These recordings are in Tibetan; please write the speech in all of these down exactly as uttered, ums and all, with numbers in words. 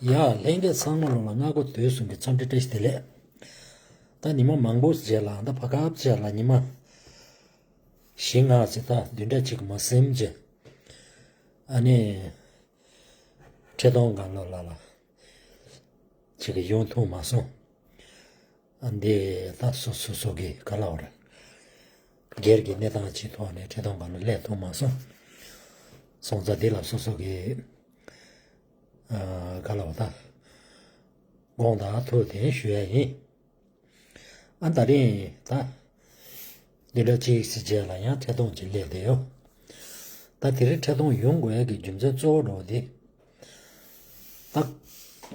ཡ། ལྷན་རྒྱས་ཚང་མ་ལོ་ལ་སྔ་དགོང་དུས་གསུམ་གྱི་འཚམས་འདྲི་བཀྲ་ཤིས་བདེ་ལེགས། ད་ཉི་མ་མང་པོ་རྗེས་ལ་ད་ཕ་ཁབ་རྗེས་ལ་ཉི་མ་བཞི་ལྔ་ཙམ་ད་བདུན་ཕྲག་གཅིག་མ་ཟིན་རྗེས་ཨ་ནི་འཕྲིན་གཏོང་སྒང་ལོ་ལ་ལ་ཅིག་ཡོང་ཐུབ་མ་སོང་། འདི་ད་སོ་སོ་སོ་གི་ག་ལ་བ་རེད། སྒེར་གྱི་གནས་སྟངས་ཅིག་ཐོག་ནས་འཕྲིན་གཏོང་སྒང་ལ་སླེབས་ཐུབ་མ་སོང་། སོང་ཙང་འདི་ལ་སོ་སོ་གི་ག་ལ་བ་ད་དགོངས་དག་ཐུགས་བདེན་ཞུ་ཡ་ཡིན། ཨ་ད་རིང་ད་འདི་འདྲ་ཅིག་སི་རྗེས་ལ་ཡང་འཕྲིན་གཏོང་ཅིག་སླེབས་བསྡད་ཡོད། ད་དེ་རིང་འཕྲིན་གཏོང་ཡོང་དགོས་ཡ་གི་རྒྱུ་མཚན་གཙོ་བོ་འདྲ་བོ་འདི་ད་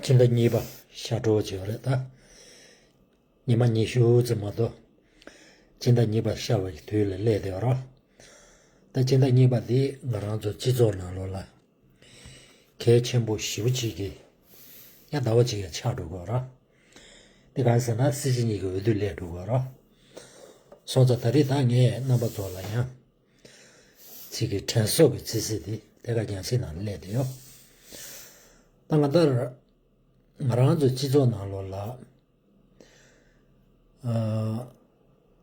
སྤྱི་ཟླ་གཉིས་པ་ཤར་འགྲོ་བྱས་པ་རེད་ད། ཉི་མ་ཉི་ཤུ་ཙམ་མ་གཏོགས་སྤྱི་ཟླ་གཉིས་པ་ཤར་བའི་དུས་ལ་སླེབས་བསྡད་ཡོད་རེད། ད་སྤྱི་ཟླ་གཉིས་པ་འདི་ང་རང་ཚོ་སྤྱི་ཚོགས་ནང་ལོགས་ལ་གལ་ཆེན་པོ་ཞེ་པོ་ཅིག་གི་ཡང་ཟླ་བ་གཅིག་ཡང་ཆགས་འགྲོ་གི་ཡོད་རེད། དེ་གང་ཟེར་ན་སྲིད་སྤྱི་གཉིས་ཀྱི་འོས་བསྡུ་སླེབས་འགྲོ་གི་ཡོད་རེད། སོང་ཙང་ད་རེས་ད་ངས་རྣམ་པ་ཚོ་ལ་ཡང་ཅིག་གི་དྲན་གསོ་གི་ཚིག་གསོལ་འདི་དེ་ག་རྒྱང་ཤེལ་ནང་སླེབས་བསྡད་ཡོད། ད་ང་ལྟར་ང་རང་ཚོ་སྤྱི་ཚོགས་ནང་ལོགས་ལ་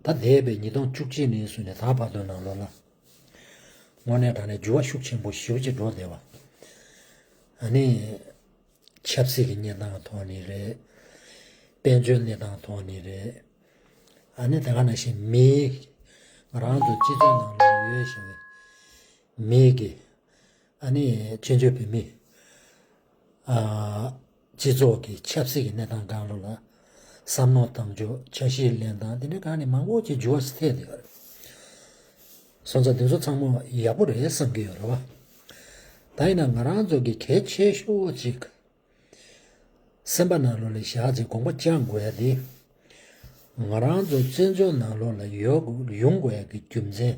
ད་འདས་པའི་ཉིས་སྟོང་བཅུ་གཅིག་ནས་བཟུང་ནས་ད་བར་དུ་ནང་ལོགས་ལ་དངོས་གནས་དྲང་གནས་འགྱུར་བ་ཤུགས་ཆེན་པོ་ཞེ་པོ་ཅིག་འགྲོ་བསྡད་པ། ཨ་ནི་ཆབ་སྲིད་ཀྱི་གནས་སྟངས་ཐོག་ནས་རེད། དཔལ་འབྱོར་གནས་སྟངས་ཐོག་ནས་རེད། ཨ་ནི་དེ་ག་ནང་བཞིན་མིའི་ང་རང་ཚོ་སྤྱི་ཚོགས་ནང་ལ་ཡོད་བཞིན་པའི་མིའི་གི་ཨ་ནི་བཙན་བྱོལ་བོད་མི་ཨ་སྤྱི་ཚོགས་ཀྱི་ཆབ་སྲིད་ཀྱི་གནས་སྟངས་སྒང་ལོགས་ལ་བསམ་བློ་བཏང་ཕྱོགས་འཆར་གཞི་ལེན་སྟངས་དེ་འདྲའི་སྒང་ནས་མང་པོ་ཅིག་འགྱུར་བ་ཐེབས་བསྡད་ཡོད་རེད། སོང་ཙང་དེ་ཚོ་ཚང་མ་ཡག་པོ་རེད་བསམ་གྱི་ཡོད་རེད་བ། ད་ཡིན་ན་ང་རང་ཚོ་གི་གལ་ཆེ་ཤོས་ཅིག་སེམས་པ་ནང་ལོགས་ལ་བཞག་ཅིག་དགོངས་པ་བཅངས་དགོས་ཡ་དེ། ང་རང་ཚོ་བཙན་བྱོལ་ནང་ལོགས་ལ་ཡོད་ཡོང་དགོས་ཡ་གི་རྒྱུ་མཚན་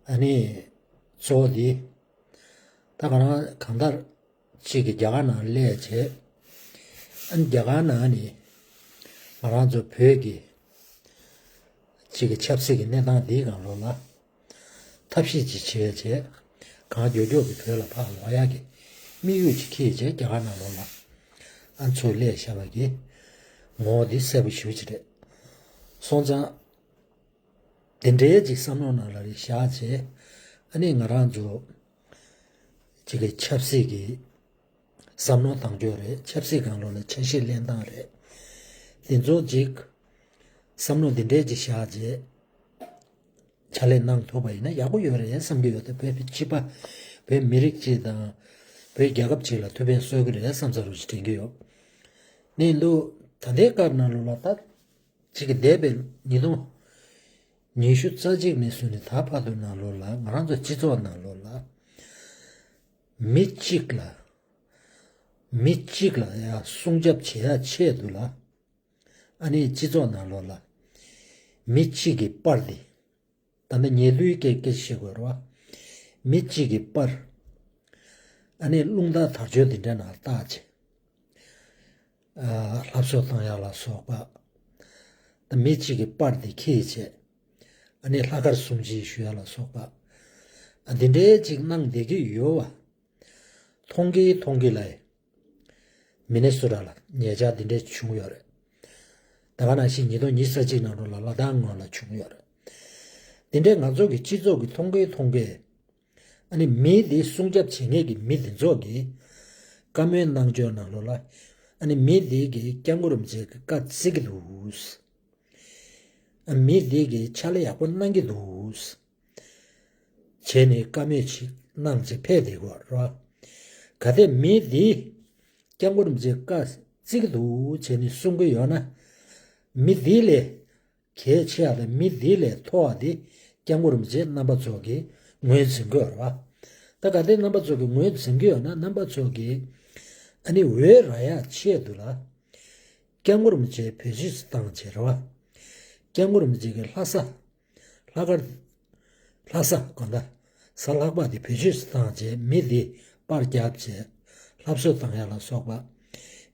ཨ་ནི་གཙོ་བོ་དེ། ད་ང་རང་གང་ལྟར་ཅིག་གི་རྒྱ་གར་ནང་སླེབས་བྱས། ཨ་ནི་རྒྱ་གར་ནང་ནས་ང་རང་ཚོ་བོད་ཀྱི་ཅིག་གི་ཆབ་སྲིད་ཀྱི་གནས་སྟངས་འདིའི་སྒང་ལོགས་ལ་ཐབས་ཤེས་ཅིག་བྱས་བྱས་གང་མགྱོགས་མགྱོགས་ཀྱི་བོད་ལ་ཕར་ལོག་ཡག་གི་དམིགས་ཡུལ་ཅིག་འཁྱེར་བྱས་རྒྱ་གར་ནང་ལོགས་ལ་ཨ་ཚུར་སླེབས་བཞག་པ་གི་ངོ་བོ་འདི་གསལ་པོ་ཞེ་པོ་ཅིག་རེད། སོང་ཙང་། དེ་འདྲའི་ཅིག་བསམ་བློ་ནང་ལ་རེ་བཞག་བྱས། ཨ་ནི་ང་རང་ཚོ་ཅིག་གི་ཆབ་སྲིད་ཀྱི་བསམ་བློ་བཏང་ཕྱོགས་རེད། ཆབ་སྲིད་སྒང་ལོགས་ལ་འཆར་གཞི་ལེན་སྟངས་རེད། དེ་ཚོ་ཅིག་བསམ་བློ་འདི་འདྲའི་ཅིག་བཞག་བྱས་ཕྱག་ལས་གནང་ཐུབ་པ་ཡིན་ན་ཡག་པོ་ཡོད་རེད་བསམ་གྱི་ཡོད། ད་བོད་སྤྱི་པ་བོད་མི་རིགས་གཅིག་དང་བོད་རྒྱལ་ཁབ་གཅིག་ལ་ཐུགས་ཕན་གསོས་ཀྱི་རེད་བསམ་ས་རུ་ཅིག་དྲན་གྱི་ཡོད། ནས་འདུག་ད་ལྟའི་སྐབས་ནང་ལོགས་ལ་ད། གཅིག་གི་འདས་པའི་ཉིས་སྟོང་ཉི་ཤུ་རྩ་གཅིག་ནས་བཟུང་ནས་ད་བར་དུ་ནང་ལོགས་ལ་ང་རང་ཚོ་སྤྱི་ཚོགས་ནང་ལོགས་ལ་མི་གཅིག་ལ་མི་གཅིག་ལ་ཡང་སྲུང་སྐྱོབ་བྱེད་ཡ་ཆེད་དུ་ལ་ཨ་ནི་སྤྱི་ཚོགས་ནང་ལོགས་ལ་མི་གཅིག་གི་པར་དེ་ད་ལྟ་ཉེ་དུས་སྐད་སྐད་ཆ་བཤད་དགོས་རེད་བ། མི་གཅིག་གི་པར་ཨ་ནི་རླུང་རྟ་དར་ལྕོག་འདི་འདྲ་ནང་བཏགས་བྱས། ལྷ་གསོལ་བཏང་ཡག་ལ་སོགས་པ། ད་མི་གཅིག་གི་པར་དེ་འཁྱེར་བྱས། ཨ་ནི་ལྷག་དཀར་གསུང་ཆོས་ཞུ་ཡག་ལ་སོགས་པ། ཨ་འདི་འདྲའི་ཅིག་གནང་བསྡད་ཀྱི་ཡོད་བ། མཐོང་གི་མཐོང་གི་ལ། མི་ནི་སོ་ཊ་ལ་ཉེ་ཆར་འདི་འདྲའི་བྱུང་ཡོད་རེད། ད་ག་ནང་བཞིན་ཉིས་སྟོང་ཉི་ཤུ་རྩ་གཅིག་ནང་ལོགས་ལ་ལ་དྭགས་ངོས་ལ་བྱུང་ཡོད་རེད། འདི་འདྲའི་ང་ཚོ་གི་སྤྱི་ཚོགས་ཀྱི་མཐོང་གི་མཐོང་གི། ཨ་ནི་མི་དེ་སྲུང་སྐྱོབ་བྱེད་མཁན་གྱི་མི་དེ་ཚོ་གིས་བཀའ་མོལ་གནང་ཕྱོགས་ནང་ལོགས་ལ་ཨ་ནི་མི་དེ་གིས་སྐྱབས་མགོན་རིན་པོ་ཆེ་གི་བཀའ་བརྩི་གི་འདུག་ཨ་མི་དེ་གིས་ཕྱག་ལས་ཡག་པོ་གནང་གི་འདུག་བྱས་ནས་བཀའ་མོལ་ཅིག་གནང་བྱས་ཕེབས་བསྡད་ཀྱི་ཡོད་རེད་བ། གལ་ཏེ་མི་དེ་སྐྱབས་མགོན་རིན་པོ་ཆེ་བཀའ་བརྩི་གི་འདུག་བྱས་ནས་གསུང་གི་ཡོད་ན། མི་དེ་ལས། གལ་ཆེ་བ་དང་མི་དེ་ལས་མཐོ་བ་དེ་སྐྱབས་མགོན་རིན་པོ་ཆེ་རྣམ་པ་ཚོ་གིས་ངོས་འཛིན་གྱི་ཡོད་རེད་བ། ད་ག་དེ་རྣམ་པ་ཚོ་གིས་ངོས་འཛིན་གྱི་ཡོད་ན་རྣམ་པ་ཚོ་གིས་ཨ་ནི་འོས་རག་ཡག་ཆེད་དུ་ལ་སྐྱབས་མགོན་རིན་པོ་ཆེ་བེད་སྤྱོད་བཏང་བྱས་རེད་བ། སྐྱབས་མགོན་རིན་པོ་ཆེ་གི་ལྷ་ས་ལྷ་དཀར་ལྷ་ས་དགོན་པ་གཟའ་ལྷག་པ་དེ་བེད་སྤྱོད་བཏང་བྱས་མི་དེ་པར་བརྒྱབ་བྱས་ལྷ་གསོལ་བཏང་ཡག་ལ་སོགས་པ།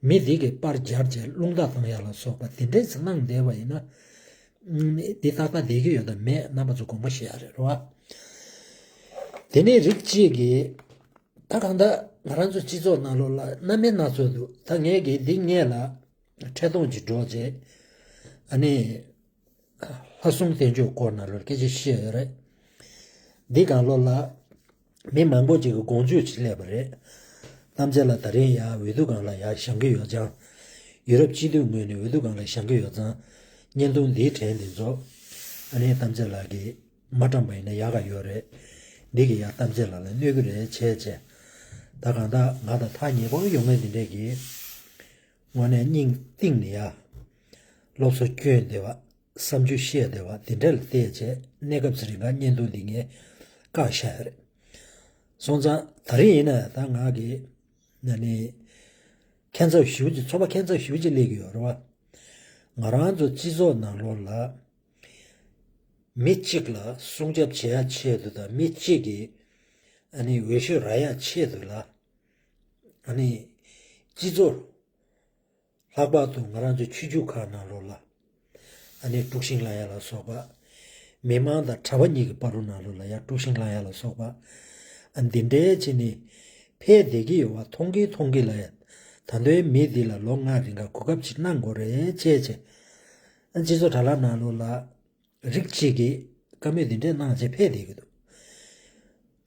མི་དེ་གིས་པར་བརྒྱབ་བྱས་རླུང་རྟ་བཏང་ཡག་ལ་སོགས་པ་དེ་འདྲས་གནང་བསྡད་པ་ཡིན་ན། འདི་ཏག་ཏག་བསྡད་ཀྱི་ཡོད་དམ་མེད་རྣམ་པ་ཚོ་དགོངས་པ་བཞེས་ཡག་རེད་རོ། དེ་ནས་རིགས་གཅིག་གིས་ ད་གང་ལྟར་ང་རང་ཚོ་སྤྱི་ཚོགས་ནང་ལོགས་ལ་སྣ་མིན་སྣ་ཚོགས་འདུག་ད་ངས་ཀྱིས་འདི་སྔས་ལ་འཕྲལ་གཏོང་ཅིག་སྒྲོག་རྗེས། ཨ་ནི། ལྷ་སྲུང་བསྟན་བཅོས་སྐོར་ནང་ལོགས་སྐད་ཆ་བཤད་ཡོད་རེད། འདི་སྒང་ལོགས་ལ་མི་མང་པོ་ཅིག་གིས་དགོངས་ཚུལ་ཅིག་སླེབས་པ་རེད། གཏམ་བྱ་ལགས་ད་རིང་ཡར་འོས་བསྡུ་སྒང་ལ་ཡར་བཞེངས་ཀྱི་ཡོད་ཙང་། ཡུ་རོབ་སྤྱི་འཐུས་ངོས་ནས་འོས་བསྡུ་སྒང་ལ་བཞེངས་ཀྱི་ཡོད་ཙང་། བརྙན་ཐུང་འདིའི་གྲས་འདི་ཚོ་ཨ་ནི་གཏམ་བྱ་ལགས་ཀྱིས་མ་བཀྲམ་པ་ཡིན་ན་ཡག་ག་ཡོད་རེད། འདི་གིས་ཡང་གཏམ་བྱ་ལགས་ལ་གནོད་ཀྱི་རེད་བྱས་བྱས། ད་གང་ལྟར་ང་དང་ཐག་ཉེ་པོ་ཡོང་མཁན་འདི་འདྲས་ཀྱིས་དངོས་གནས་སྙིང་གཏིང་ནས་ཡ། སློབ་གསོ་སྐྱོན་བདེ་བ། བསམ་ཚུལ་བཤད་བདེ་བ་འདི་འདྲ་ལ་བལྟས་བྱས་གནས་སྐབས་ཚེ་རིང་ག་བརྙན་ཐུང་འདི་ངས་བཀག་བཞག་ཡོད་རེད། སོང་ཙང་ད་རེས་ཡིན་ན་ད་ང་གི་ན་ནི་ཁྱད་མཚར་ཞེ་པོ་ཅིག་ཚོར་བ་ཁྱད་མཚར་ཞེ་པོ་ཅིག་སླེབས་ཀྱི་ཡོད་རེད་བ། ང་རང་ཚོ་སྤྱི་ཚོགས་ནང་ལོགས་ལ་མི་གཅིག་ལ་སྲུང་སྐྱོབ་བྱེད་ཡ་ཆེད་དུ་དང་མི་གཅིག་གི་ཨ་ནི་འོས་ཤོག་རག་ཡ་ཆེད་དུ་ལ་ཨ་ནི་སྤྱི་ཚོགས། ལྷག་པར་དུ་ང་རང་ཚོའི་ཆོས་བརྒྱུད་ཁག་ནང་ལོགས་ལ། ཨ་ནི་དཀྲུག་ཤིང་ལབ་ཡ་ལ་སོགས་པ། མི་མང་དང་གྲྭ་པ་གཉིས་ཀྱི་བར་དུ་ནང་ལོགས་ལ་ཡ་དཀྲུག་ཤིང་ལབ་ཡ་ལ་སོགས་པ། ཨ་འདི་འདྲའི་ཆེད་ནས་འཕེལ་བསྡད་ཀྱི་ཡོད་པ་མཐོང་གི་མཐོང་གི་ལ་ཡ། ད་དུང་མི་འདི་ལ་ལོ་ལྔ་རིང་ག་གོ་སྐབས་ཅིག་གནང་དགོས་རེད་ཅེས་བྱས། ཨ་སྤྱི་ཚོགས་དྲ་ལམ་ནང་ལོགས་ལ། རིགས་གཅིག་གིས་བཀའ་མོལ་འདི་འདྲས་གནང་བྱས་ཕེབས་བསྡད་ཀྱི་འདུག་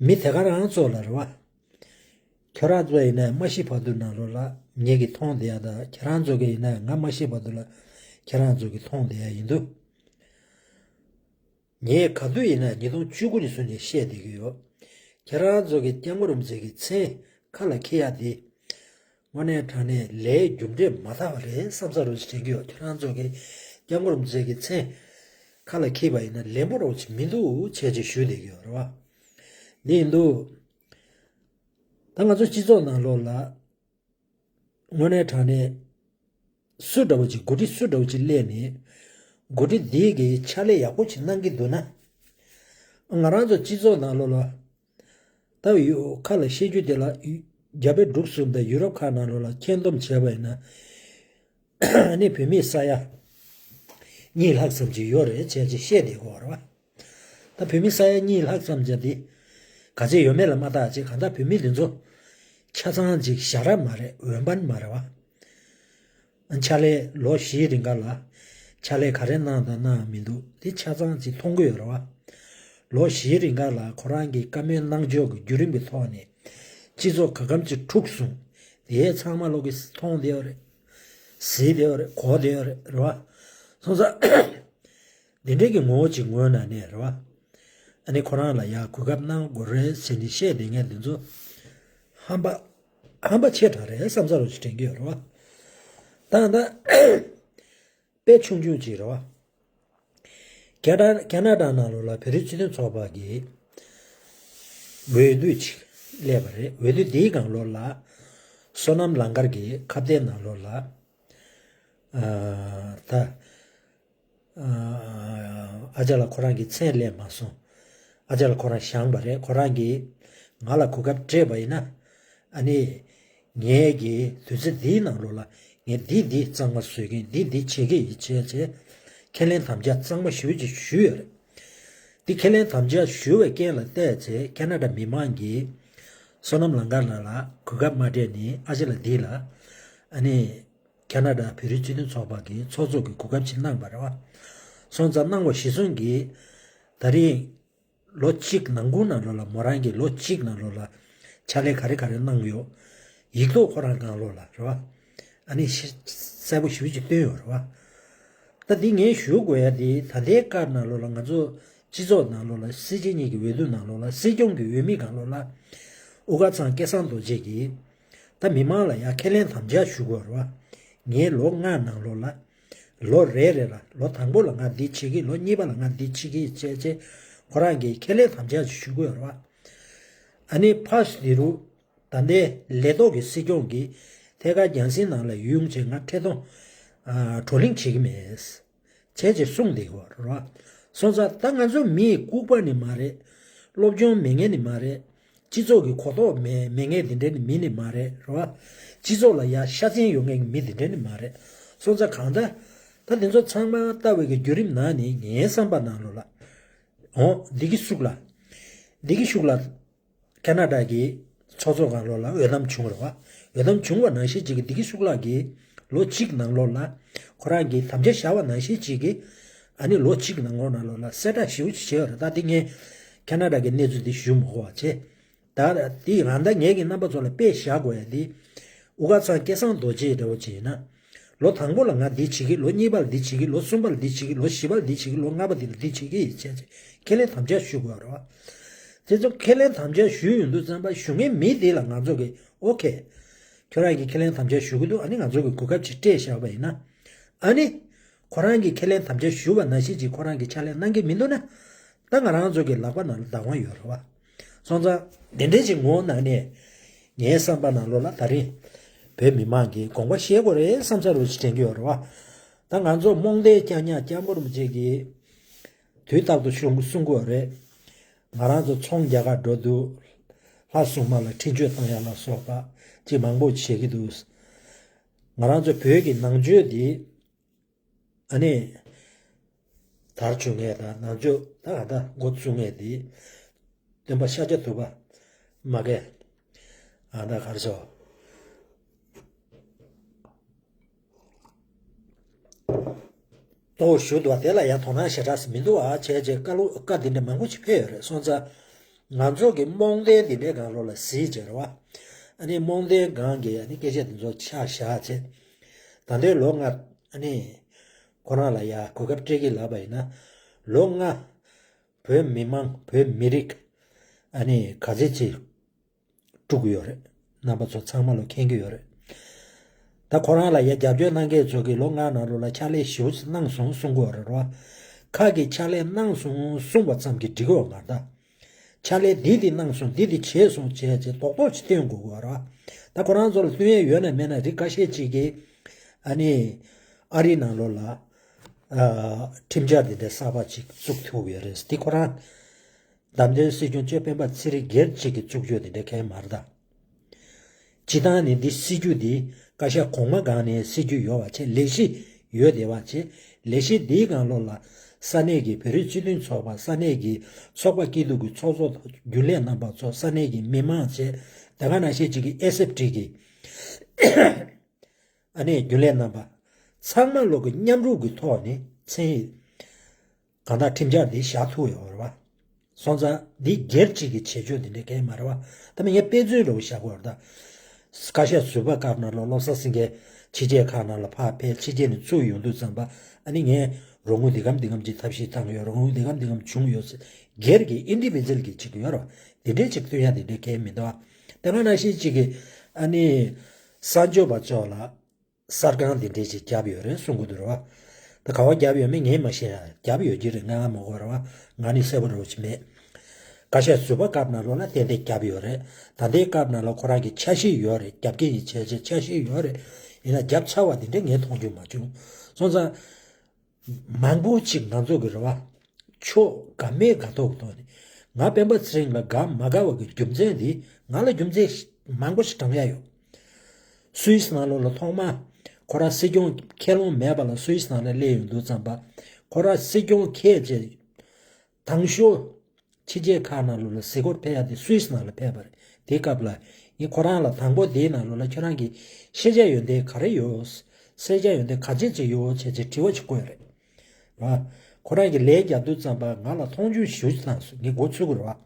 མི་དེ་ག་རང་ཚོ་ལ་རེད་བ། ཁྱོད་རང་ཚོ་ཡིན་ན་མ་ཤི་བར་དུ་ནང་ལོགས་ལ་ངེད་ཀྱིས་མཐོང་བསྡད་ཡ་དང་ཁྱེད་རང་ཚོ་གི་ཡིན་ན་ང་མ་ཤི་བར་དུ་ལ་ཁྱེད་རང་ཚོ་གིས་མཐོང་བསྡད་ཡ་ཡིན་འདུག་ངས་ག་དུས་ཡིན་ན་ཉིས་སྟོང་བཅུ་དགུ་ནས་བཟུང་ནས་བཤད་བསྡད་ཀྱི་ཡོད། ཁྱེད་རང་ཚོ་གི་སྐྱབས་མགོན་རིན་པོ་ཆེ་གི་མཚན་ཁ་ལ་འཁྱེར་ཡ་དེ། དངོས་གནས་དྲང་གནས་ལས་རྒྱུ་འབྲས་མ་དག་པ་རེད་བསམ་ས་རུ་ཞིག་དྲན་གྱི་ཡོད། ཁྱེད་རང་ཚོ་གིས་སྐྱབས་མགོན་རིན་པོ་ཆེ་གི་མཚན་ཁ་ལ་འཁྱེར་བ་ཡིན་ན་ལན་པོ་རོགས་ཅིག་མི་འདུག་བྱས་ཅིག་ཞུས་བསྡད་ཀྱི་ཡོད་རེད་བ། འདི་ཡིན་དུས། ད་ང་ཚོ་སྤྱི་ཚོགས་ནང་ལོགས་ལ། དངོས་གནས་དྲང་གནས། སུ་འདྲ་བོ་ཅིག་འགོ་ཁྲིད་སུ་འདྲ་བོ་ཅིག་སླེབས་ནས། འགོ་ཁྲིད་འདིས་གི་ཕྱག་ལས་ཡག་པོ་ཅིག་གནང་གི་འདུག་ན། ང་རང་ཚོ་སྤྱི་ཚོགས་ནང་ལོགས་ལ། ད་ཡོད་ཁ་ལ་བཤད་རྒྱུ་དེ་ལ་རྒྱ་བལ་འབྲུག་གསུམ་དང་ཡུ་རོབ་ཁག་ནང་ལོགས་ལ་ཁྱེན་བསྡོམས་བྱས་པ་ཡིན་ན། ཨ་ནི་བོད་མི་ས་ཡ་གཉིས་ལྷག་ཙམ་ཅིག་ཡོད་རེད་བྱས་ཅིག་བཤད་བསྡད་ཀྱི་ཡོད་རེད་བ། ད་བོད་མི་ས་ཡ་གཉིས་ལྷག་ཙམ་ཅིག་དེ་ག་ཚད་ཡོད་མེད་ལ་མ་བལྟ་ཅིག་གང་ལྟར་བོད་མི་དེ་ཚོ་ཆ་ཚང་ཅིག་ཞར་ར་མ་རེད། འོས་འབངས་མ་རེད་བ། ཕྱག་ལས་ལོ་བཞིའི་རིང་ག་ལ་ཕྱག་ལས་ག་རེ་གནང་དང་གནང་མི་འདུག་དེ་ཆ་ཚང་ཅིག་མཐོང་གི་ཡོད་རེད་བ། ལོ་བཞིའི་རིང་ག་ལ་ཁོ་རང་གི་བཀའ་མོལ་གནང་ཕྱོགས་ཀྱི་བརྒྱུད་རིམ་གྱི་ཐོག་ནས་སྤྱི་ཚོགས་ག་གམ་ཅིག་འཁྲུག་སོང་། དེ་ཚང་མ་ལོག་གིས་མཐོང་བསྡད་ཡོད་རེད། གཟིགས་བསྡད་ཡོད་རེད། གོ་བསྡད་ཡོད་རེད། རེད་བ། སོང་ཙང་། འདི་འདྲའི་གི་ངོ་བོ་ཅིག་ངོས་ནས་ནས་རེད་བ། ཨ་ནི་ཁོ་རང་ལ་ཡ་གོ་སྐབས་གནང་དགོས་རེད་ཟེར་ནས་བཤད་བསྡད་མཁན་འདི་ཚོ། ཧམ་པ། ཧམ་པ་ཆེ་དྲགས་རེད་བསམ་ས་རུ་ཞིག་དྲན་གྱི་ཡོད་རེད་བ། ད་ད། དཔེ་ཆུང་ཆུང་ཅིག་རེད་བ། ཁེ་ན་ཁེ་ན་ཌ་ནང་ལོགས་ལ་བོད་རིགས་སྤྱི་མཐུན་ཚོགས་པ་གི་འོས་བསྡུ་ཅིག་སླེབས་པ་རེད། འོས་བསྡུ་འདིའི་སྒང་ལོགས་ལ་སོ་ནམ་ལང་དཀར་གྱི་ཁ་གཏད་ནང་ལོགས་ལ་ཨ་ད། ཨ་ཅག་ལ་ཁོ་རང་གི་མཚན་སླེབས་མ་སོང་། ཨ་ཅག་ལ་ཁོ་རང་བཞེངས་པ་རེད། ཁོ་རང་གིས་ང་ལ་གོ་སྐབས་སྤྲད་པ་ཡིན་ན། ཨ་ནི། ངས་ཀྱི་དུས་ཚོད་འདིའི་ནང་ལོགས་ལ་ངས་འདི་འདི་གཙང་མ་བཟོ་གི་ཡིན། འདི་འདི་བྱེད་ཀྱི་ཡིན་བྱས་བྱས། ཁས་ལེན་དམ་བཅའ་གཙང་མ་ཞེ་པོ་ཅིག་ཞུས་ཡོད་རེད། འདི་ཁས་ལེན་དམ་བཅའ་ཞུ་བའི་རྐྱེན་ལ་བལྟས་ཚེ་ཁེ་ན་ཌ་མི་མང་གིས་བསོད་ནམས་ལང་དཀར་ལགས་ལ་གོ་སྐབས་མ་སྤྲད་ནས་ཨ་ཅག་ལགས་འདི་ལ་ཨ་ནི། ཁེ་ན་ཌ་བོད་རིགས་སྤྱི་མཐུན་ཚོགས་པ་གི་ཚོགས་གཙོ་གི་གོ་སྐབས་ཅིག་གནང་བ་རེད་བ། སོང་ཙང་གནང་བ་གཞིར་བཟུང་གིས་ད་རེས་ལོ་གཅིག་ནང་ཁུལ་ནང་ལོགས་ལ་མོ་རང་གིས་ལོ་གཅིག་ནང་ལོགས་ལ་ཕྱག་ལས་ག་རེ་ག་རེ་གནང་ཡོད། ཡིག་ཐོག་ཁོ་རང་སྒང་ལོགས་ལ་རེད་བ། ཨ་ནི་ཤི་གསལ་པོ་ཞེ་པོ་ཅིག་བཏོན་ཡོད་རེད་བ། ད་འདི་ངས་ཞུ་དགོས་ཡ་དེ་ད་ལྟའི་སྐབས་ནང་ལོགས་ལ་ང་ཚོ་སྤྱི་ཚོགས་ནང་ལོགས་ལ་སྲིད་སྤྱི་གཉིས་ཀྱི་འོས་བསྡུ་ནང་ལོགས་ལ་སྲིད་སྐྱོང་གི་འོས་མི་སྒང་ལོགས་ལ་དབུ་དཀར་ཚང་སྐལ་བཟང་རྡོ་རྗེ་གིས། ད་མི་མང་ལ་ཡང་ཁས་ལེན་དམ་བཅའ་ཞུ་དགོས་རེད་བ། ངས་ལོ་ལྔ་ནང་ལོགས་ལ། ལོ་རེ་རེ་ལ་ལོ་དང་པོ་ལ་ང་འདི་བྱེད་ཀྱི། ལོ་གཉིས་པ་ལ་ང་འདི་བྱེད་ཀྱི་བྱས་བྱས་ཁོ་རང་གིས་ཁས་ལེན་དམ་བཅའ་ཞུ་དགོས་རེད་བ། ཨ་ནི་ཕར་དེ་རུ། ད་ལྟའི་ལས་ཐོག་གི་སྲིད་སྐྱོང་གིས་ཐད་ཀར་རྒྱང་སྲིང་ནང་ལ་ཡོང་བྱས་ང་འཕྲལ་གཏོང་། ཨ། བགྲོ་གླེང་བྱེད་ཀྱི་མེད། བྱས་བྱས་གསུངས་བསྡད་ཡོད་རེད་བ། སོང་ཙང་ད་ང་ཚོ་མི་ལྐུགས་པ་ནི་མ་རེད། སློབ་སྦྱོང་མེད་མཁན་ནི་མ་རེད། སྤྱི་ཚོགས་ཀྱི་གོ་རྟོགས་མེད་མེད་མཁན་དེ་འདྲ་ནི་མི་ནི་མ་རེད། རེད་བ། སྤྱི་ཚོགས་ལ་ཡ་ཤ་ཚན་ཡོད་མཁན་གྱི་མི་དེ་འདྲ་ནི་མ་རེད། སོང་ཙང་གང་ལྟར། ད་དེ་ཚོ་ཚང་མ་ལྟ་བའི་གི་བརྒྱུད་རིམ་ནང་ནས་ངའི་བསམ་པ་ནང་ལོགས་ལ། འོ་འདི་གི་ཤུགས་ལ། འདི་གི་ཤུགས་ལ། ཁ་ན་ཌ་གི་ ཚོགས་གཙོ་སྒང་ལོགས་ལ་འོས་འདེམས་བྱུང་བ་རེད་བ། འོས་འདེམས་བྱུང་བ་ནང་བཞིན་ཅིག་གི་བདེ་སྐྱིད་ཤུགས་ལགས་ཀྱིས་ལོ་གཅིག་ནང་ལོགས་ལ་ཁོ་རང་གིས་དམ་བཅའ་བཞག་པ་ནང་བཞིན་ཅིག་གི་ཨ་ནི་ལོ་གཅིག་ནང་ལོགས་ནང་ལོགས་ལ་གསལ་བསྒྲགས་ཞེ་པོ་ཅིག་བྱས་ཡོད་རེད། ད་དེ་ངས་ཁ་ན་ཌ་གི་གནས་ཚུལ་འདི་ཞུ་མི་དགོས་པ་བྱས། ད་དེ་ཡང་ད་ངས་ཀྱི་རྣམ་པ་ཚོ་ལ་དཔེ་བཞག་དགོས་ཡ་དེ། དབུ་དཀར་ཚང་སྐལ་བཟང་རྡོ་རྗེ་འདྲ་བོ་ཅིག་ཡིན་ན། ལོ་དང་པོ་ལ་ང་འདི་བྱེད་ཀྱི། ལོ་གཉིས་པ་ལ་འདི་བྱེད་ཀྱི། ལོ་གསུམ་པ་ལ་འདི་བྱེད་ཀྱི། ལོ་བཞི་པ་ལ་འདི་བྱེད་ཀྱི། ལོ་ལྔ་པ་འདི་ལ་འདི་བྱེད་ཀྱི་ཡིན་བྱས་བྱས་ཁས་ལེན་དམ་བཅའ་ཞུ་དགོས་རེད་བ། དེ་ཚོ་ཁས་ལེན་དམ་བཅའ་ཞུས་ཡོང་དུས་ཙམ་པ་ཞུ་མཁན་མི་དེ་ལ་ང་ཚོ་གིས་ཨོ་ཁེ། ཁྱོད་རང་གིས་ཁས་ལེན་དམ་བཅའ་ཞུ་གི་འདུག་ཨ་ནི་ང་ཚོ་གིས་གོ་སྐབས་ཅིག་སྤྲད་བཞག་པ་ཡིན་ན། ཨ་ནི། ཁོ་རང་གིས་ཁས་ལེན་དམ་བཅའ་ཞུ་བ་ནང་བཞིན་ཅིག་ཁོ་རང་གིས་ཕྱག་ལས་གནང་གི་མི་འདུག་ན། ད་ང་རང་ཚོ་གི་ལག་པ་ནང་ལ་བདག་དབང་ཡོད་རེད་བ། སོང་ཙང་དེ་འདྲའི་ཅིག་ངོ་བོ་ནང་ནས་ངའི་བསམ་པ་ནང་ལོགས་ལ་ད་རིང་བོད་མི་མང་གིས་དགོངས་པ་བཞེས་དགོས་རེད་བསམ་ས་རུ་ཅིག་དྲན་གྱི་ཡོད་རེད་བ། ད་ང་ཚོ་རྨོངས་དད་སྐྱག་ཉག་སྐྱབས་མགོན་རིན་པོ་ཆེ་གིས་དུས་རྟག་ཏུ་གསུང་གསུང་གི་ཡོད་རེད། ང་རང་ཚོ་ཚོང་རྒྱག་གར་འགྲོ་དུས་ལྷ་སྲུང་མ་ལ་འཕྲིན་བཅོལ་བཏང་ཡ་ལ་སོགས་པ་ཅིག་མང་པོ་བྱེད་ཀྱི་འདུག་ང་རང་ཚོ་བོད་ཀྱི་ནང་ཆོས་འདི། ཨ་ནི། དར་བཅུག་མཁན་དང་ནང་ཆོས་ད་ག་ད་འགོ་བཙུགས་མཁན་དེ། སྟོན་པ་ཤཱཀྱ་ཐུབ་པ། མ་གི། ཨ་ད་གར་སོ། གཙོ་བོ་ཞུ་འདུག་བ། དེ་ལ་ཡང་དོ་སྣང་ཞེ་དྲག་མི་འདུག་ཨ་བྱས་བྱས་བཀའ་སློབ་བཀའ་འདི་འདྲ་མང་པོ་ཞིག་ཕེབས་ཡོད་རེད། སོང་ཙང་ང་ཚོ་གི་རྨོངས་དད་འདི་འདྲའི་སྒང་ལོགས་ལ་གཟིགས་བྱས་རེད་བ། ཨ་ནི་རྨོངས་དད་སྒང་གི་ཨ་ནི་སྐད་ཆ་འདི་ཚོ་ཆ་བཞག་བྱས། ད་ལྟའི་ལོ་ལྔ་ཨ་ནི། ཁོ་རང་ལ་ཡ་གོ་སྐབས་སྤྲད་ཀྱི་ལབ་པ་ཡིན་ན། ལོ་ལྔ་བོད་མི་མང་བོད་མི་རིགས་ཨ་ནི་ག་ཚད་ཅིག་དཀྲུག་གི་ཡོད་རེད། རྣམ་པ་ཚོ་ཚང་མ་ལོ་མཁྱེན་གྱི་ཡོད་རེད། ད་ཁོ་རང་ལ་ཡ་རྒྱབ་སྐྱོར་གནང་མཁན་ཚོ་གིས་ལོ་ལྔ་ནང་ལོགས་ལ་ཕྱག་ལས་ཞེ་པོ་ཅིག་གནང་སོང་གསུང་གི་ཡོད་རེད་རོ། ཁ་གིས་ཕྱག་ལས་གནང་སོང་གསུང་བ་ཙམ་གྱིས་འགྲིག་གི་ཡོད་མ་རེད་ད། ཕྱག་ལས་འདི་འདི་གནང་སོང་འདི་འདི་བྱས་སོང་བྱས་བྱས་རྡོག་རྡོག་ཅིག་སྟོན་དགོས་ཀྱི་ཡོད་རེད་བ། ད་ཁོ་རང་ཚོ་ལ་སྟོན་ཡས་ཡོད་ན་མེད་ན་རིགས་ཁ་ཤས་ཅིག་གིས་ཨ་ནི་ཨ་རིའི་ནང་ལོགས་ལ་ཨ་ཁྲིམས་འཆར་འདི་འདྲའི་གསར་པ་ཅིག་བཙུགས་ཐུབ་ཀྱི་ཡོད་རེད། འདི་ཁོ་རང་བདམས་ཐོན་སྲིད་སྐྱོང་གཙོས་སྤེན་པ་ཚེ་རིང་སྒེར་གཅིག་གིས་བཙུགས་རྒྱུ་འདི་འདྲ་གང་ཡང་མ་རེད་ད། སྤྱིར་བཏང་ནས་འདི་སྲིད་ཇུས་འདི་བཀའ་ཤག་གོང་མ་སྒང་ནས་སྲིད་ཇུས་ཡོད་པ་བྱས། ལས་གཞི་ཡོད་བསྡད་པ་བྱས། ལས་གཞི་འདིའི་སྒང་ལོགས་ལ་ས་གནས་ཀྱི་བོད་རིགས་སྤྱི་མཐུན་ཚོགས་པ། ས་གནས་ཀྱི་ཚོགས་པ་སྐྱིད་སྡུག་གི་ཚོགས་གཙོ་རྒྱུན་ལས་རྣམ་པ་ཚོ། ས་གནས་ཀྱི་མི་མང་བྱས། དེ་ག་ནང་བཞིན་གཅིག་གི་ཨེས་ཨེཕ་ཊི་གི་ཨ་ནི་རྒྱུན་ལས་རྣམ་པ་ཚང་མ་ལོག་གི་མཉམ་རུབ་ཀྱི་ཐོག་ནས་མཚན་གང་ལྟར་ཁྲིམས་འཆར་འདི་བཞག་ཐུབ་ཡོད་རེད་བ། སོང་ཙང་འདི་སྒེར་གཅིག་གི་བྱེད་སྤྱོད་འདི་འདྲ་གང་ཡང་མ་རེད་བ། ད་མི་ངས་དཔེ་མཚོན་འདྲ་བོ་བཞག་དགོས་རེད་ད། བཀའ་ཤག་ཟུར་པ་སྐབས་ནང་ལ་བློ་བཟང་སེང་གེ་ཕྱི་རྒྱལ་ཁག་ནང་ལ་ཕར་ཕེབས། ཕྱི་རྒྱལ་ནས་ཚུར་ཡོང་དུས་ཙམ་པ་ཨ་ནི་ངས་རོགས་དངུལ་འདི་གམ་འདི་གམ་ཅིག་ཐབས་ཤེས་བཏང་ཡོད། རོགས་དངུལ་འདི་གམ་འདི་གམ་བྱུང་ཡོད་ཟེར། སྒེར་གྱི་ཨིན་ཌི་བི་ཇུ་ཨལ་གྱི་ཅིག་ཡོད་རེད་བ། འདི་འདྲའི་ཅིག་སྟོན་ཡ་འདི་འདྲ་གང་ཡང་མི་འདུག་བ། དེ་ག་ནང་བཞིན་ཅིག་གི་ཨ་ནི་གསར་འབྱོར་པ་ཚོ་ལ། གསར་ཁང་འདི་འདྲས་ཅིག་བརྒྱབ་ཡོད་རེད་གསུང་གི་འདུག་རེད་བ། ད་ག་བ་བརྒྱབ་ཡོད་མེད་ངས་མ་ཤེས་ཡ། བརྒྱབ་ཡོད་ཀྱི་རེད། ང་མ་གོ་རེད་བ། ང་ནི་གསལ་པོ་རེད་བ་ཅི་མེད། བཀའ་ཤག་ཟུར་པ་སྐབས་ནང་ལོགས་ལ་ཏན་ཏན་བརྒྱབ་ཡོད་རེད། ད་ལྟའི་སྐབས་ནང་ལ་ཁོ་རང་གི་འཆར་གཞི་ཡོད་རེད། རྒྱབ་སྐྱེད་ཡིན་བྱས་བྱས་འཆར་གཞི་ཡོད་རེད། ཡིན་ན་བརྒྱབ་ཚར་བ་འདི་འདྲས་ངས་མཐོང་རྒྱུ་མ་བྱུང་། སོང་ཙང་། མང་པོ་ཅིག་ང་ཚོ་གི་རེད་བ། ཕྱོགས་དགའ་མེད་དགའ་ཐོག་གི་ཐོག་ནས་ང་སྤེན་པ་ཚེ་རིང་ལ་དགའ་མ་དགའ་བ་གི་རྒྱུ་མཚན་འདི། ང་ལ་རྒྱུ་མཚན་མང་པོ་ཞིག་དྲངས་ཡ་ཡོད། སུད་སི་ནང་ལོགས་ལ་ཐོག་མ་ཁོ་རང་སྲིད་སྐྱོང་ཁས་ལོང་མེད་པ་ལ་སུད་སི་ནང་ལ་སླེབས་ཡོང་དུས་ཙམ་པ། ཁོ་རང་སྲིད་སྐྱོང་ཁས་བྱས། དང་ཤོས། ཕྱི་རྒྱལ་ཁག་ནང་ལོགས་ལ་གཟིགས་སྐོར་ཕེབས་ཡ་དེ་སུད་སི་ནང་ལ་ཕེབས་པ་རེད། དེའི་སྐབས་ལ་ངས་ཁོ་རང་ལ་དང་པོ་དེའི་ནང་ལོགས་ལ་ཁྱོད་རང་གི་ཤེས་བྱ་ཡོན་ཏན་ག་རེ་ཡོད། ཤེས་བྱ་ཡོན་ཏན་ག་ཚད་ཅིག་ཡོད་བྱས་བྱས་དྲི་བ་ཅིག་བཀོད་རེད། ར། ཁོ་རང་གིས་ལན་རྒྱག་དུས་ཙམ་པ་ང་ལ་མཐོང་ཆུང་ཞེ་པོ་ཅིག་བཏང་སོང་། ངས་མགོ་ཚོས་ཀྱི་རེད་བ།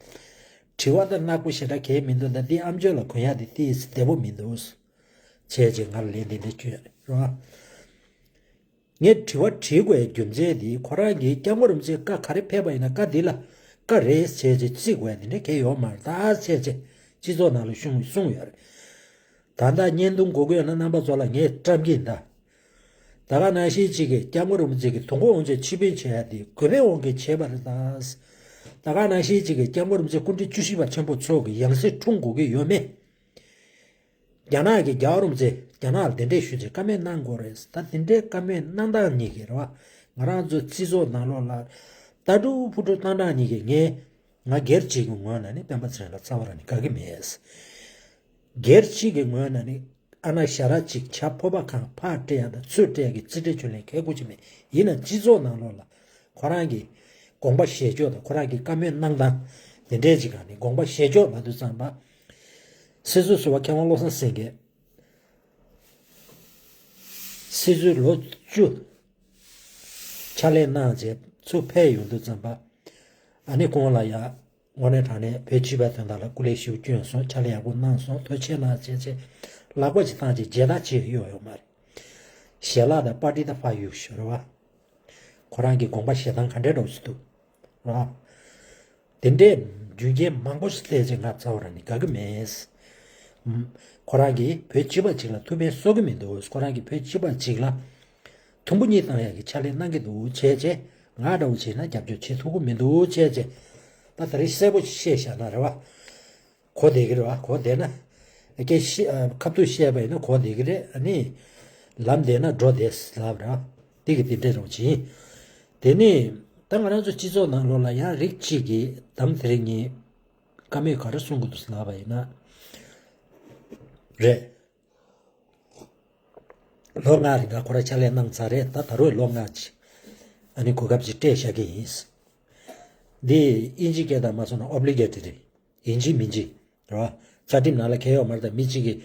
དྲི་བ་དང་ནག་པོ་ཞེ་དྲག་གང་ཡང་མི་འདུག་ད་འདི་ཨམ་ཅོག་ལ་གོན་ཡ་དེ་ཏོག་ཙམ་བདེ་པོ་མི་འདུག་བྱས་བྱས་ང་ལ་ལན་དེ་འདྲ་བསྐྱོན་རེད་བ། ངས་དྲི་བ་དྲི་དགོས་རྒྱུ་མཚན་དེ་ཁོ་རང་གིས་སྐྱབས་མགོན་རིན་པོ་ཆེ་བཀའ་ག་རེ་ཕེབས་པ་ཡིན་ན་བཀའ་འདི་ལ་བཀའ་རེད་བྱས་བྱས་བརྩི་དགོས་ཡ་དེ་འདྲ་གང་ཡང་ཡོད་མ་རེད། ད་བྱས་བྱས་སྤྱི་ཚོགས་ནང་ལ་གསུང་གསུང་ཡོད་རེད། ད་ལྟ་བརྙན་ཐུང་དགོས་ཀྱི་ཡོད་ན་རྣམ་པ་ཚོ་ལ་ངས་བཀྲམ་གྱི་ཡིན་ད། ད་ག་ནང་བཞིན་གཅིག་གིས་སྐྱབས་མགོན་རིན་པོ་ཆེ་གི་དུས་འཁོར་དབང་ཆེན་ཆིབས་བསྒྱུར་བྱས་ཡ་དེ་གུས་པས་དབང་གིས་བྱས་པ་རེད་ད། ད་ག་ནང་བཞིན་གཅིག་གིས་སྐྱབས་མགོན་རིན་པོ་ཆེ་སྐུ་ཕྲེང་བཅུ་བཞི་པ་ཆེན་པོ་མཆོག་གི་ཡང་སྲིད་འཁྲུངས་དགོས་ཀྱི་ཡོད་མེད། རྒྱ་ནག་གིས་རྒྱལ་བ་རིན་པོ་ཆེ་རྒྱ་ནག་ལ་དེ་འདྲས་ཞུས་ཚེ་བཀའ་མོལ་གནང་དགོས་རེད། ད་དེ་འདྲས་བཀའ་མོལ་གནང་སྟངས་གཉིས་ཀྱིས་རེད་བ། ང་རང་ཚོའི་སྤྱི་ཚོགས་ནང་ལོགས་ལ་ལྟ་གྲུབ་ཕུ་གྲུབ་བཏང་སྟངས་གཉིས་ཀྱིས་ངས་ང་སྒེར་གཅིག་གི་ངོས་ནས་ནི་སྤེན་པ་ཚེ་རིང་ལ་རྩ་བ་རང་ནས་དགའ་གི་མེད། སྒེར་གཅིག་གི་ངོས་ནས་ནི་ཨ་ན་ཞ་ར་གཅིག་བྱ་ཕོར་པ་གང་ཕར་སྤྲད་ཡ་དང་ཚུར་སྤྲད་ཡ་གི་རྩིས་སྤྲོད་ཁྱོན་ལེན་གལ་དགོས་ཀྱི་མེད། ཡིན་ན་སྤྱི་ཚོགས་ནང་ལོགས་ལ་ཁོ་རང་གི་དགོངས་པ་བཞེས་ཕྱོགས་དང་ཁོ་རང་གི་བཀའ་མོལ་གནང་སྟངས་དེ་འདྲས་ཅིག་ག་ནི་དགོངས་པ་བཞེས་ཕྱོགས་ལབ་དུས་ཙམ་པ། སྲིད་ཟུར་ཟུར་པ་མཁས་དབང་བློ་བཟང་སེང་གེ། སྲིད་ཟུར་ལོ་བཅུ་ཕྱག་ལས་གནང་རྗེས་ཚུར་ཕེབས་ཡོང་དུས་ཙམ་པ། ཨ་ནི་ཁོང་ལ་ཡ་དངོས་གནས་དྲང་གནས་བོད་སྤྱི་པའི་དོན་དག་ལ་སྐུ་ལས་ཞིག་བསྐྱོན་སོང་། ཕྱག་ལས་ཡག་པོ་གནང་སོང་། ཐུགས་རྗེ་ཆེ་གནང་བྱས་བྱས་ལག་པ་ཅིག་བཏང་རྗེས་མཇལ་དར་ཅིག་གཡོགས་ཡོད་མ་རེད། ཞལ་ལག་དང་པར་ཊི་ད་ཕར་གཡུག་ཞོར་བ། ཁོ་རང་གི་དགོངས་པ་བཞེས་སྟངས་ག་འདྲའི་འདྲ་བོ་ཞིག་འདུག་ར། དེ་འདྲའི་རྒྱུ་རྐྱེན་མང་པོ་ཞིག་བལྟས་ཚེ་ང་རྩ་བ་རང་ནས་དགའ་གི་མེད། ཁོ་རང་གིས་བོད་སྤྱི་པ་ཅིག་ལ་ཐུགས་ཕན་གསོས་གི་མི་འདུག་ཁོ་རང་གིས་བོད་སྤྱི་པ་ཅིག་ལ་དུམ་བུ་གཉིས་བཏང་ཡག་གི་ཕྱག་ལས་གནང་གི་འདུག་བྱས་བྱས་ང་འདྲ་བོ་བྱས་ན་རྒྱབ་སྐྱོར་བྱེད་ཐུབ་ཀྱི་མི་འདུག་བྱས་བྱས་ད་ད་རེས་གསལ་པོ་ཞིག་བཤད་བཞག་ན་རེད་བ། གོ་བདེ་གི་རེད་བ། གོ་བདེ་ན། སྐད་ཤེས་ཨ། ཁ་ཐུག་བཤད་པ་ཡིན་ན་གོ་བདེ་གི་རེད། ཨ་ནི། ལམ་བདེ་ན་འགྲོ་བདེ་ལབ་ར། དེ་གི་དེ་འདྲ་རང་བྱིན། དེ་ནི། ད་ང་རང་ཚོ་སྤྱི་ཚོགས་ནང་ལོགས་ལ་ཡང་རིགས་གཅིག་གིས་དམ་དེ་རིང་ཉིན། བཀའ་མོལ་ག་རེ་གསུང་གི་འདུག་ལབ་པ་ཡིན་ན། རེད། ལོ་ལྔ་རིང་ལ་ཁོ་རང་ཕྱག་ལས་གནང་ཚར་རེད། ད་ད་རུང་ལོ་ལྔ་ཅིག་ཨ་ནི་གོ་སྐབས་ཅིག་སྤྲད་བཞག་གི་ཡིན། འདི་དབྱིན་ཇི་སྐད་དང་མ་སོང་ན་ཨོབ་ལི་གེ་ཊི་རེད། ཡིན་གཅིག་མིན་གཅིག་རེད་བ། རྩ་ཁྲིམས་ནང་ལ་འཁེལ་ཡོད་མ་རེད། ད་མི་གཅིག་གིས་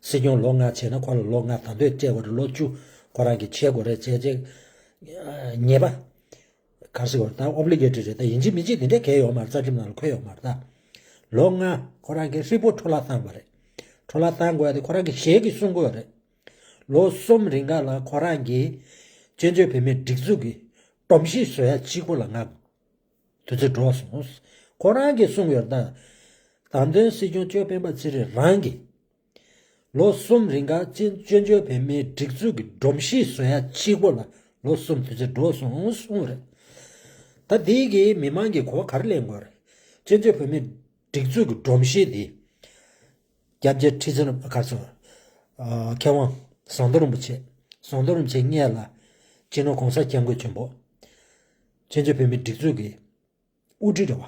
སྲིད་སྐྱོང་ལོ་ལྔ་བྱས་ན་ཁོ་ལ་ལོ་ལྔ་ད་དུང་སྤྲད་དགོས་རེད། ལོ་བཅུ་ཁོ་རང་གིས་བྱེད་དགོས་རེད་བྱས་བྱས། ཉེས་པ། ག་རེ་ཟེར་དགོས་རེད། ད་ཨོབ་ལི་གེ་ཊི་རེད། ད་ཡིན་གཅིག་མིན་གཅིག་དེ་འདྲས་འཁེལ་ཡོད་མ་རེད། རྩ་ཁྲིམས་ནང་ལ་འཁོད་ཡོད་མ་རེད་ད། ལོ་ལྔ་ཁོ་རང་གིས་ཧྲིལ་པོ་འཕྲོ་བརླག་བཏང་བ་རེད། འཕྲོ་བརླག་བཏང་དགོས་ཡ་དེ་ཁོ་རང་གི་ཞལ་གྱིས་གསུང་གི་ཡོད་རེད། ལོ་གསུམ་རིང་ག་ལ་ཁོ་རང་གིས་བཙན་བྱོལ་བོད་མིའི་སྒྲིག་འཛུགས་ཀྱི་སྒྲོམ་གཞི་བཟོ་ཡ་གཅིག་པོ་ལ་ང་དུས་ཚོད་འགྲོ་སོང་། ཁོ་རང་གིས་གསུངས་ཡོད་ད། བདམས་ཐོན་སྲིད་སྐྱོང་ལྕམ་སྤེན་པ་ཚེ་རིང་རང་གིས་ལོ་གསུམ་རིང་ག་བཙན་བཙན་བྱོལ་བོད་མིའི་སྒྲིག་འཛུགས་ཀྱི་སྒྲོམ་གཞི་བཟོ་ཡ་གཅིག་པོ་ལ་ལོ་གསུམ་དུས་ཚོད་འགྲོ་སོང་གསུངས་རེད། ད་དེའི་གི་མི་མང་གིས་གོ་བ་ག་རེ་ལེན་དགོས་རེད། བཙན་བྱོལ་བོད་མིའི་སྒྲིག་འཛུགས་ཀྱི་སྒྲོམ་གཞི་དེ། སྐྱབས་རྗེ་ཁྲི་བཙུན་ཁ་སོ། མཁས་དབང་ཟམ་གདོང་རིན་པོ་ཆེ། ཟམ་གདོང་རིན་པོ་ཆེ་སྔས་ལ། སྤྱི་ནོར་གོང་ས་སྐྱབས་མགོན་ཆེན་པོ། བཙན་བྱོལ་བོད་མིའི་སྒྲིག་འཛུགས་ཀྱི་དབུ་ཁྲིད་རེད་བ།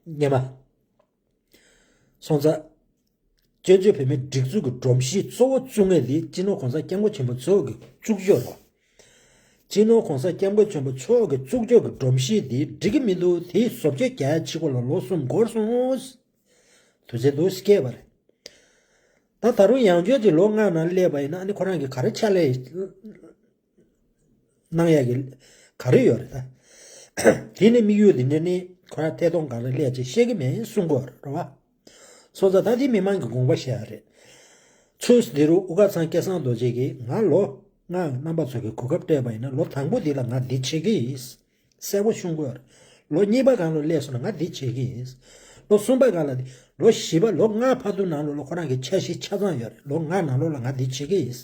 སྔས་མ། སོང་ཙང་། བཙན་བྱོལ་བོད་མིའི་སྒྲིག་འཛུགས་ཀྱི་སྒྲོམ་གཞི་གཙོ་བོ་བཙུགས་མཁན་དེ་སྤྱི་ནོར་གོང་ས་སྐྱབས་མགོན་ཆེན་པོ་མཆོག་གི་བཙུགས་ཕྱོགས་རེད། སྤྱི་ནོར་གོང་ས་སྐྱབས་མགོན་ཆེན་པོ་མཆོག་གི་བཙུགས་ཕྱོགས་ཀྱི་སྒྲོམ་གཞི་དེ་འགྲིག་གི་མི་འདུག་དེའི་བཟོ་བཅོས་རྒྱག་ཡ་གཅིག་པོ་ལ་ལོ་གསུམ་འགོར་སོང་། དུས་ཚོད་འདུག་སྐྱེས་པ་རེད། ད་ད་རུང་ཡང་བསྐྱར་གྱི་ལོ་ལྔ་ནང་སླེབས་པ་ཡིན་ན་ཨ་ནི་ཁོ་རང་གིས་ག་རེ་ཕྱག་ལས་གནང་ཡ་གི་ག་རེ་ཡོད་རེད་ད། དེ་ནི་དམིགས་ཡུལ་འདི་འདྲ་ནི་ཁོ་རང་ཐད་གཏོང་སྒང་ལ་སླེབས་ཚེ་ཤེས་ཀྱི་མེད་གསུང་གི་ཡོད་རེད་བ། སོང་ཙང་ད་དེ་མི་མང་གི་དགོངས་པ་བཞེས་ཡ་རེད། ཚུར་འདི་རུ་དབུ་དཀར་ཚང་སྐལ་བཟང་རྡོ་རྗེ་གིས་ང་ལོ་ལྔ་རྣམ་པ་ཚོ་གི་གོ་སྐབས་སྤྲད་པ་ཡིན་ན་ལོ་དང་པོ་འདི་ལ་ང་འདི་བྱེད་ཀྱི་ཡིན། གསལ་པོ་གསུང་གི་ཡོད་རེད། ལོ་གཉིས་པ་སྒང་ལ་སླེབས་སོང་ན་ང་འདི་བྱེད་ཀྱི་ཡིན། ལོ་གསུམ་པ་སྒང་ལ་འདི་ལོ་བཞི་པ་ལོ་ལྔ་བར་དུ་ནང་ལོགས་ལ་ཁོ་རང་གི་འཆར་གཞི་ཆ་ཚང་ཡོད་རེད། ལོ་ལྔ་ནང་ལོགས་ལ་ང་འདི་བྱེད་ཀྱི་ཡིན།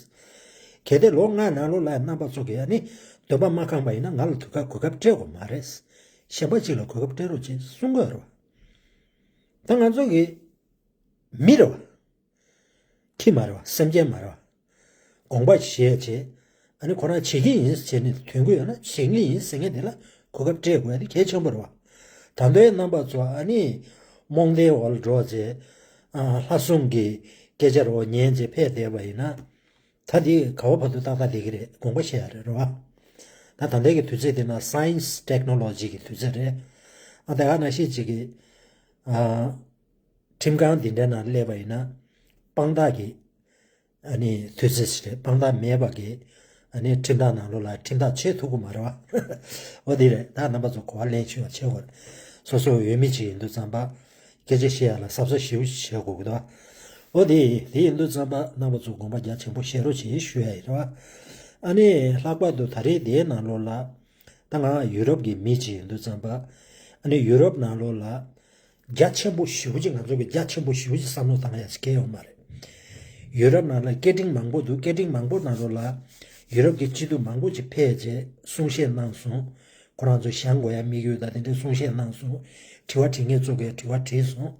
གལ་ཏེ་ལོ་ལྔ་ནང་ལོགས་ལ་རྣམ་པ་ཚོ་གིས་ཨ་ནི་འདོད་པ་མ་ཁེངས་པ་ཡིན་ན་ང་ལ་དུས་སྐབས་གོ་སྐབས་སྤྲད་དགོས་མ་རེད། གཞན་པ་གཅིག་ལ་གོ་སྐབས་སྤྲད་རོགས་བྱེད་གསུང་གི་ཡོད་རེད་བ། ད་ང་ཚོ་གི་མི་རེད་བ། ཁྱི་མ་རེད་བ། སེམས་ཅན་མ་རེད་བ། དགོངས་པ་བཞེས་བྱས། ཨ་ནི་ཁོ་རང་བྱེད་ཀྱི་ཡིན་ཟེར་ནས་དོན་གུ་ཡོད་ན་བྱེད་ཀྱི་ཡིན་ཟེར་མཁན་དེ་ལ་གོ་སྐབས་སྤྲད་དགོས་ཡ་དེ་གལ་ཆེན་པོ་རེད་བ། ད་དུང་རྣམ་པ་ཚོ་ཨ་ནི་རྨོངས་དད་འོག་ལ་འགྲོ་བྱས། ཨ། ལྷ་སྲུང་གི་སྐད་ཆ་རོ་ཉན་བྱས་ཕེབས་བསྡད་པ་ཡིན་ན། ད་དེ་ག་བ་བར་དུ་ཏག་ཏག་བསྡད་ཀྱི་རེད། དགོངས་པ་བཞེས་ཡ་རེད་རེད་བ། ད་ད་ལྟའི་གི་དུས་ཚོད་དེ་ན་science technology གི་དུས་ཚོད་རེད། ཨ། ད་ག་ནང་བཞིན་ཅིག་གི། ཨ། ཁྲིམས་ཁང་འདི་འདྲའི་ནང་སླེབས་པ་ཡིན་ན། དཔང་རྟགས་ཀྱི། ཨ་ནི་དུས་ཚོད་ཅིག་རེད། དཔང་རྟགས་མེད་པ་གི། ཨ་ནི་ཁྲིམས་ཐག་ནང་ལོགས་ལ་ཁྲིམས་ཐག་ཆོད་ཐུབ་ཀྱི་མ་རེད་བ། འོ་དེ་རེད། ད་རྣམ་པ་ཚོ་གོ་བ་ལེན་ཤེས་པ་བྱེད་དགོས་རེད། སོ་སོ་འོས་མི་ཅིག་ཡིན་དུས་ཙམ་པ། སྐད་ཆ་བཤད་ཡ་ལ་གཟབ་གཟབ་ཞེ་པོ་ཅིག་བྱེད་དགོས་ཀྱི་འདུག་འོ་དེ་དེ་ཡིན་དུས་ཙམ་པ་རྣམ་པ་ཚོ་དགོངས་པ་རྒྱ་ཆེན་པོ་བཞེས་རོགས་བྱེད་ཞུ་ཡ་ཡིན་རེད་བ། ཨ་ནི་ལྷག་པར་དུ་ད་རེས་དེའི་ནང་ལོགས་ལ། ད་ང་ཡུ་རོབ་ཀྱི་མི་ཅིག་ཡིན་དུས་ཙམ་པ། ཨ་ནི་ཡུ་རོབ་ནང་ལོགས་ལ། རྒྱ་ཆེན་པོ་ཞེ་པོ་ཅིག་ང་ཚོ་གི་རྒྱ་ཆེན་པོ་ཞེ་པོ་ཅིག་བསམ་བློ་བཏང་ཡ་ཞིག་གང་ཡང་ཡོད་མ་རེད། ཡུ་རོབ་ནང་ལ་སྐད་འཕྲིན་མང་པོ་འདུག་སྐད་འཕྲིན་མང་པོ་ནང་ལོགས་ལ་ཡུ་རོབ་ཀྱི་སྤྱི་འཐུས་མང་པོ་ཅིག་ཕེབས་རྗེས་གསུང་བཤད་གནང་སོང་། ཁོ་རང་ཚོ་བཞེངས་དགོས་ཡ་དམིགས་ཡུལ་དང་དེ་འདྲའི་གསུང་བཤད་གནང་སོང་། དྲི་བ་དྲི་མཁན་ཚོ་གིས་དྲི་བ་དྲིས་སོང་།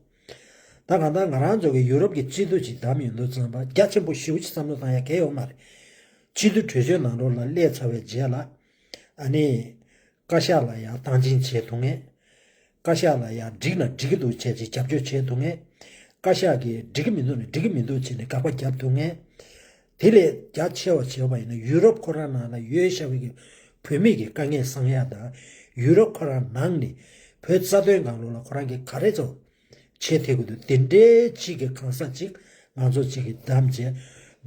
ད་གང་ལྟར་ང་རང་ཚོ་གི་ཡུ་རོབ་ཀྱི་སྤྱི་འཐུས་ཅིག་བདམས་ཡོང་དུས་ཙམ་པ་རྒྱ་ཆེན་པོ་ཞེ་པོ་ཅིག་བསམ་བློ་བཏང་ཡ་གང་ཡང་ཡོད་མ་རེད། སྤྱི་འཐུས་གྲོས་ཆོད་ནང་ལོགས་ལ་སླེབས་ཚར་བའི་རྗེས་ལ། ཨ་ནི། བཀའ་ཤག་ལ་ཡང་སྟངས་འཛིན་བྱེད་ཐུབ་མཁན། བཀའ་ཤག་ལ་ཡང་འགྲིག་ན་འགྲིག་གི་འདུག་བྱས་ཚེ་རྒྱབ་སྐྱོར་བྱེད་ཐུབ་མཁན། བཀའ་ཤག་གིས་འགྲིག་གི་མི་འདུག་ན་འགྲིག་གི་མི་འདུག་བྱས་ནས་དགག་པ་རྒྱབ་ཐུབ་མཁན། དེ་ལས་རྒྱ་ཆེ་བ་བྱས་པ་ཡིན་ན་ཡུ་རོབ་ཁོ་རང་ནང་ལ་ཡོད་བཞག་པའི་གི་བོད་མི་གི་དཀའ་ངལ་སེལ་ཡ་དང་ཡུ་རོབ་ཁོ་རང་ནང་ནས་བོད་རྩ་དོན་སྒང་ལོགས་ལ་ཁོ་རང་གིས་ག་རེ་ཚོ་ བྱེད་ཐུབ་ཀྱི་འདུག་དེ་འདྲའི་ཅིག་གི་གང་ཟག་ཅིག་ང་ཚོ་ཅིག་གི་བདམས་བྱས་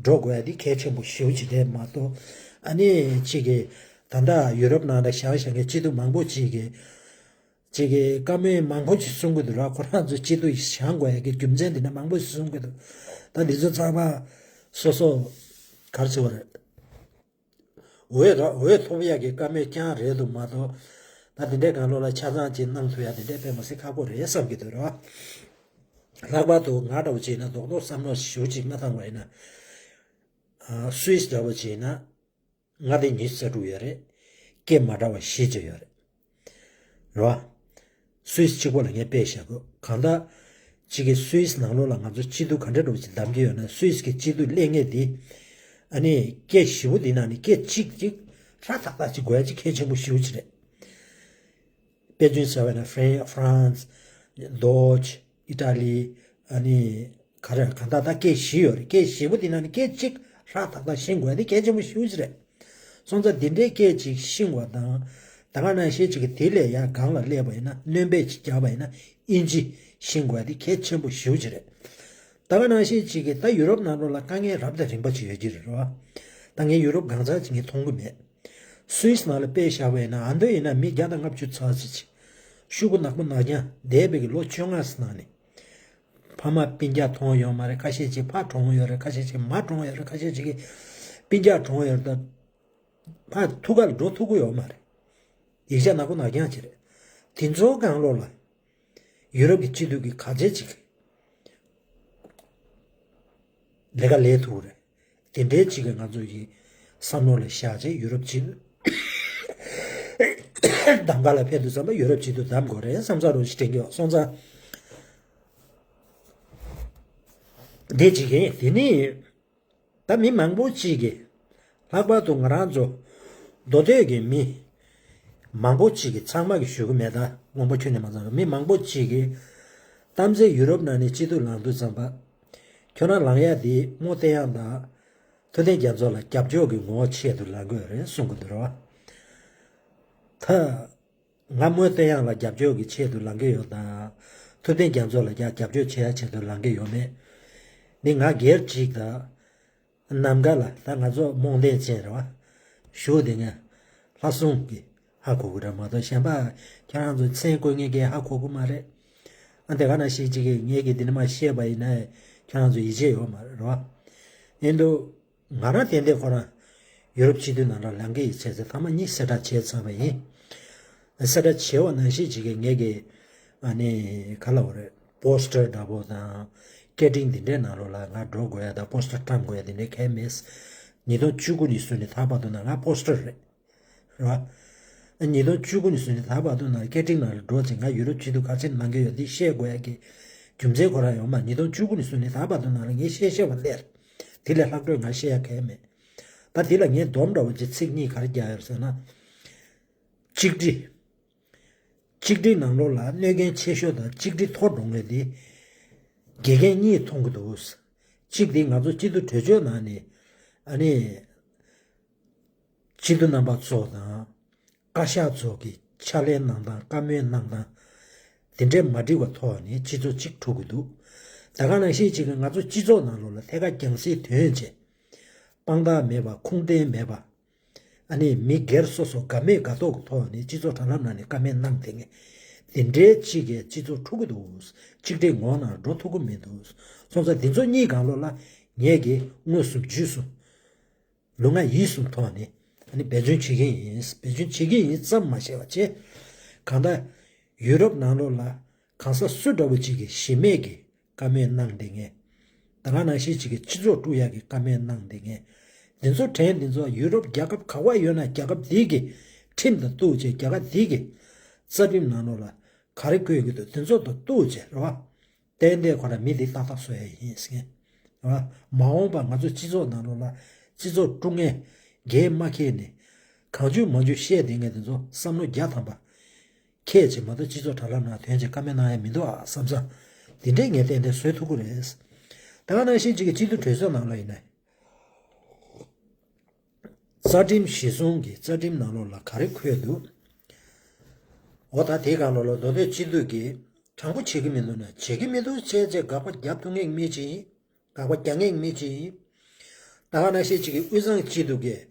འགྲོ་དགོས་ཡ་དེ་གལ་ཆེན་པོ་ཞེ་པོ་ཅིག་རེད་མ་གཏོགས། ཨ་ནི་ཅིག་གི་ད་ལྟ་ཡུ་རོབ་ནང་ལ་བཞེངས་བཞེངས་མཁན་སྐྱིད་སྡུག་མང་པོ་ཅིག་གི་ཅིག་གི་བཀའ་མོལ་མང་པོ་ཅིག་གསུང་གི་འདུག་ར། ཁོ་རང་ཚོ་སྐྱིད་སྡུག་བཞེངས་དགོས་ཡ་གི་རྒྱུ་མཚན་དེ་འདྲ་མང་པོ་ཞིག་གསུང་གི་འདུག་ད་འདི་ཚོ་ཚང་མ་སོ་སོ་ག་རེ་ཟེར་བ་རེད། འོས་ར་འོས་ཐོབ་ཡག་གི་བཀའ་མོལ་རྐྱང་རེད་འདུག་མ་གཏོགས། ད་དེ་འདྲའི་སྒང་ལོགས་ལ་ཆ་ཚང་ཅིག་གནང་ཐུབ་ཡག་དེ་འདྲའི་དཔེ་མ་སྲིད་ཁག་པོ་རེད་བསམ་གྱི་འདུག་ར། ལྷག་པར་དུ་ང་འདྲ་བོ་ཅིག་ཡིན་ན་རྡོག་རྡོག་བསམ་བློ་ཞེ་པོ་ཅིག་མ་བཏང་བ་ཡིན་ན། ཨ། སུད་སི་འདྲ་བོ་ཅིག་ཡིན་ན་མངའ་སྡེ་ཉི་ཤུ་རྩ་དྲུག་ཡོད་རེད། སྐད་མ་འདྲ་བ་བཞི་ཅིག་ཡོད་རེད། རེད་བ། སུད་སི་གཅིག་པོ་ལ་ངས་དཔེ་བཞག་གོ། གང་ལྟར་གཅིག་གི་སུད་སི་ནང་ལོགས་ལ་ང་ཚོ་སྐྱིད་སྡུག་ག་འདྲ་འདྲ་བོ་ཅིག་གདམ་གྱི་ཡོད་ན། སུད་སི་གི་སྐྱིད་སྡུག་སླེབས་མཁན་དེ། ཨ་ནི་སྐད་བཞི་པོ་དེ་ནང་ནས་སྐད་གཅིག་ཅིག་ཧྲ་ཐག་ཐག་ཅིག་དགོས་ཡ་ཅིག་གལ་ཆེན་པོ་ཞེ་པོ་ཅིག་རེད། དཔེ་མཚོན་བྱས་པ་ན་ཧྥ་རན་ཧྥ་རན་སི། ཌོཆ། ཨི་ཊ་ལི། ཨ་ནི་ག་རེ་གང་ལྟར་ད་སྐད་བཞི་ཡོད་རེད། སྐད་བཞི་པོ་དེ་ནང་ནས་སྐད་གཅིག་ཧྲ་ཐག་ཐག་ཤེས་དགོས་ཡ་དེ་གལ་ཆེན་པོ་ཞེ་པོ་ཅིག་རེད། སོང་ཙང་འདི་འདྲའི་སྐད་ཅིག་ཤེས་པ་དང་། ད་ག་ནང་བཞིན་ཅིག་གི་དེ་ལས་ཡར་སྒང་ལ་སླེབས་པ་ཡིན་ན། སྣོན་པ་ཅིག་བརྒྱབ་པ་ཡིན་ན་དབྱིན་ཇི་ཤེས་དགོས་ཡ་དེ་གལ་ཆེན་པོ་ཞེ་པོ་ཅིག་རེད། ད་ག་ནང་བཞིན་ཅིག་གི་ད་ཡུ་རོབ་ནང་ལོགས་ལ་དཀའ་ངལ་རབ་དང་རིམ་པ་ཅིག་ཡོད་ཀྱི་རེད་རོ། ད་ངས་ཡུ་རོབ་གང་ཚང་ཅིག་ངས་མཐོང་གི་མེད། སུད་སི་ནང་ལ་དཔེ་བཞག་པ་ཡིན་ན། ཨ་མདོ་ཡིན་ན་མི་བརྒྱ་དང་ལྔ་བཅུ་ཙམ་ཅིག་ཤུགས་ནག་པོ་ནག་རྐྱང་བསྡད་པའི་གི་ལོ་བཅོ་ལྔ་ཙམ་ནང་ནས། ཕ་མ་སྤུན་ཀྱག་མཐོང་ཡོད་མ་རེད། ཁ་ཤས་ཅིག་ཕ་གྲོངས་ཡོད་རེད། ཁ་ཤས་ཅིག་མ་གྲོངས་ཡོད་རེད། ཁ་ཤས་ཅིག་གི་སྤུན་ཀྱག་གྲོངས་ཡོད་རེད། ད་ཕ་ཐུག་ག་ལ་འགྲོ་ཐུབ་ཀྱི་ཡོད་མ་རེད། ཡིག་ཆ་ནག་པོ་ནག་རྐྱང་ཅིག་རེད། དེ་ཚོ་སྒང་ལོགས་ལ་ཡུ་རོབ་ཀྱི་སྤྱི་འཐུས་ཀྱི་ག་ཚད་ཅིག་ལས་ཀ་ལས་ཐུབ་རེད། དེ་འདྲའི་ཅིག་གི་ང་ཚོ་ཡི་བསམ་བློ་ལ་བཞག་བྱས་ཡུ་རོབ་སྤྱི་འཐུས་གདམ་ག་ལ་ཕེབས་དུས་ཙམ་པ་ཡུ་རོབ་སྤྱི་འཐུས་གདམ་དགོས་རེད་བསམ་ས་རོ་ཞིག་དྲན་གྱི་ཡོད། སོང་ཙང་འདི་ཅིག་ཡིན། དེ་ནི། ད་མི་མང་པོ་ཅིག་གིས། ལྷག་པར་དུ་ང་རང་ཚོ་མདོ་སྟོད་ཀྱི་མི་མང་པོ་ཅིག་གིས། ཚང་མ་གིས་ཞུ་གི་མེད། ད་དབང་པོ་ཁྱོན་ནས་མ་ཚང་། མི་མང་པོ་ཅིག་གིས་གཏམ་ཚེ་ཡུ་རོབ་ནང་ནས་སྤྱི་འཐུས་ལངས་དུས་ཙམ་པ། ཁྱོད་རང་ལངས་ཡ་དེ་རྨོ་བསྟན་ཡག་དང་ཐུབ་བསྟན་རྒྱ་མཚོ་ལ་རྒྱབ་སྐྱོར་གྱི་ངོ་བོ་ཆེད་དུ་ལངས་དགོས་རེད་གསུང་གི་འདུག་རོ། ད། ང་རྨོ་བསྟན་ཡག་ལ་རྒྱབ་སྐྱོར་གྱི་ཆེད་དུ་ལངས་ཀྱི་ཡོད་དང་། ཐུབ་བསྟན་རྒྱ་མཚོ་ལ་ཡང་རྒྱབ་སྐྱོར་བྱེད་ཡག་ཆེད་དུ་ལངས་ཀྱི་ཡོད་མེད་ནི། ང་སྒེར་གཅིག་དང་། ནམ་མཁའ་ལ་ད་ང་ཚོ་རྨོངས་ལྡན་ཅན་རེད་བ། ཞུ་དེ་ངས་ལྷ་སྲུང་གི་ཧ་གོ་གི་རེད་མ་གཏོགས། གཞན་པ་ཁྱེད་རང་ཚོ་མཚན་བཀོད་མཁན་གྱིས་ཧ་གོ་གི་མ་རེད། ཨ། དེ་ག་ནང་བཞིན་ཅིག་གིས་ངས་ཀྱིས་འདི་ནས་མར་བཤད་པ་ཡིན་ན་ཁྱེད་རང་ཚོ་ཡིད་ཆེས་ཡོད་མ་རེད་རོ། ཡིན་དུས། ང་རང་ཏན་ཏན་ཁོ་རང་ཡུ་རོབ་སྤྱི་འཐུས་ནང་ལ་ལངས་ཀྱི་ཡིན་བྱས་ཚེ། ཐ་མ་གཉིས་གསལ་བསྒྲགས་བྱས་ཚར་བ་ཡིན། གསལ་བསྒྲགས་བྱས་པ་ནང་བཞིན་ཅིག་གིས་ངས་ཀྱིས། ཨ་ནི་ག་ལབ་དགོས་རེད། པོ་སི་ཊར་འདྲ་པོ་དང་། སྐད་འཕྲིན་འདི་འདྲའི་ནང་ལོགས་ལ་ང་འགྲོ་དགོས་ཡ་དང་། པོ་སི་ཊར་བཀྲམ་དགོས་ཡ་འདི་འདྲའི་གང་ཡང་མེད། ཉིས་སྟོང་བཅུ་དགུ་ནས་བཟུང་ནས་ད་བར་དུ་ན་ང་པོ་སི་ཊར་རེད། རེད་བ། ཉིས་སྟོང་བཅུ་དགུ་ནས་བཟུང་ནས་ད་བར་དུ་ན་སྐད་འཕྲིན་ནང་ལ་འགྲོ་ཅིང་། ང་ཡུ་རོབ་སྤྱི་འཐུས་ག་ཚོད་ལངས་ཀྱི་ཡོད་འདི་བཤད་དགོས་ཡ་གི་རྒྱུ་མཚན་ཁོ་རང་ཡོད་མ། ཉིས་སྟོང་བཅུ་དགུ་ནས་བཟུང་ནས་ད་བར་དུ་ན་ལ་ངས་བཤད་བཤད་པ་ལས། དེ་ལས་ལྷག་གྲོས་ང་བཤད་ཡ་གང་ཡང་མེད། ད་དེ་ལ་ངས་སྡོམ་འདྲ་བོ་ཅིག་ཚིག་གཉིས་ག་རེ་རྒྱག་ཡོད་ཟེར་ན། གཅིག་སྒྲིལ། གཅིག་སྒྲིལ་ནང་ལོགས་ལ་གནོད་འགན་ཆེ་ཤོས་དང་གཅིག་སྒྲིལ་མཐོ་འགྲོ་མཁན་དེ་དགེ་རྒན་གཉིས་མཐོང་གི་འདུག། གཅིག་དེ་ང་ཚོ་སྤྱི་འཐུས་གྲོས་ཆོད་ནང་ནས། ཨ་ནི། སྤྱི་འཐུས་རྣམ་པ་ཚོ་དང་། བཀའ་ཤག་ཚོ་གི་ཕྱག་ལས་གནང་སྟངས། བཀའ་མོལ་གནང་སྟངས། དེ་འདྲའི་མ་འགྲིག་པ་ཐོག་ནས་སྤྱི་ཚོགས་གཅིག་འཁྲུག་གི་འདུག། ད་ག་ནང་བཞིན་ཅིག་གི་ང་ཚོ་སྤྱི་ཚོགས་ནང་ལོགས་ལ་ཐད་ཀར་རྒྱང་སྲིང་དོན་ཆེ། དཔང་རྟགས་མེད་པ། ཁུངས་ལྡན་མེད་པ། ཨ་ནི་མི་སྒེར་སོ་སོ་དགའ་མོས་དགའ་མདོག་གི་ཐོག་ནས་སྤྱི་ཚོགས་དྲ་ལམ་ནང་ནས་བཀའ་མོལ་གནང་བསྡད་མཁན་དེ་འདྲའི་ཅིག་གིས་སྤྱི་ཚོགས་འཁྲུག་གི་འདུག། གཅིག་སྒྲིལ་ངོ་ནང་འགྲོ་ཐུབ་ཀྱི་མི་འདུག། སོང་ཙང་འདི་ཚོ་གཉིས་སྒང་ལོགས་ལ་ངས་ཀྱིས་དངོས་སུ་རྗེས་སུ་ལུས་ངག་ཡིད་གསུམ་ཐོག་ནས། ཨ་ནི་འབད་བརྩོན་བྱེད་ཀྱི་ཡིན། འབད་བརྩོན་བྱེད་ཀྱི་ཡིན་ཙམ་མ་བཤད་པ་བྱས། གང་ལྟར་ཡུ་རོབ་ནང་ལོགས་ལ་གང་ཟག་སུ་འདྲ་བོ་ཅིག་གིས་གཞི་མེད་ཀྱི་བཀའ་མོལ་གནང་བསྡད་མཁན། ད་ག་ནང་བཞིན་ཅིག་གིས་སྤྱི་ཚོགས་དཀྲུག་ཡག་གི་བཀའ་མོལ་གནང་བསྡད་མཁན། འདི་ཚོ་དྲན། འདི་ཚོ་ཡུ་རོབ་རྒྱལ་ཁབ་ག་པར་ཡོད་ན་རྒྱལ་ཁབ་འདི་གི་ཁྲིམས་དང་གཏུག་བྱས། རྒྱལ་ཁབ་འདི་གི་རྩ་ཁྲིམས་ནང་ལོགས་ལ་ག་རེ་འཁོད་ཀྱི་འདུག། འདི་ཚོ་དང་གཏུག་བྱས་རེད་བ། ཏན་ཏན་ཁོ་རང་མི་འདི་ཏག་ཏག་བཟོ་ཡ་ཡིན་ཟེར་མཁན། རེད་བ། མ་འོངས་པ་ང་ཚོ་སྤྱི་ཚོགས་ནང་ལོགས་ལ་སྤྱི་ཚོགས་དཀྲུག་མཁན། འགན་མ་འཁྱེར་ནས་གང་བྱུང་མང་བྱུང་བཤད་བསྡད་མཁན་དེ་ཚོ་བསམ་བློ་བརྒྱ་ཐམ་པ་ཁྱེད་ཀྱིས་མ་གཏོགས་སྤྱི་ཚོགས་དྲ་ལམ་ནང་དོན་ཆེ་བཀའ་མོལ་གནང་ཡ་མི་འདུག་ཨ་བསམ་ས། འདི་འདྲའི་ངས་ཏན་ཏན་བཟོ་ཐུབ་ཀྱི་རེད། ད་ག་ནང་བཞིན་གཅིག་གི་སྤྱི་འཐུས་གྲོས་ཚོགས་ནང་ལ་ཡིན་ན། རྩ་ཁྲིམས་གཞི་བཟུང་གི་རྩ་ཁྲིམས་ནང་ལོགས་ལ་ག་རེ་འཁོད་འདུག། འོ་ད་དེའི་སྒང་ལོགས་ལ་མདོ་སྟོད་སྤྱི་འཐུས་ཀྱི་ དྲང་པོ་བྱེད་ཀྱི་མི་འདུག་ན་བྱེད་ཀྱི་མི་འདུག་བྱས་བྱས་དགག་པ་རྒྱབ་ཐུབ་མཁན་གྱི་མི་ཅིག་ཡིན། དགག་པ་རྒྱག་མཁན་གྱི་མི་ཅིག་ཡིན། ད་ག་ནང་བཞིན་ཅིག་གི་དབུས་གཙང་སྤྱི་འཐུས་ཀྱིས་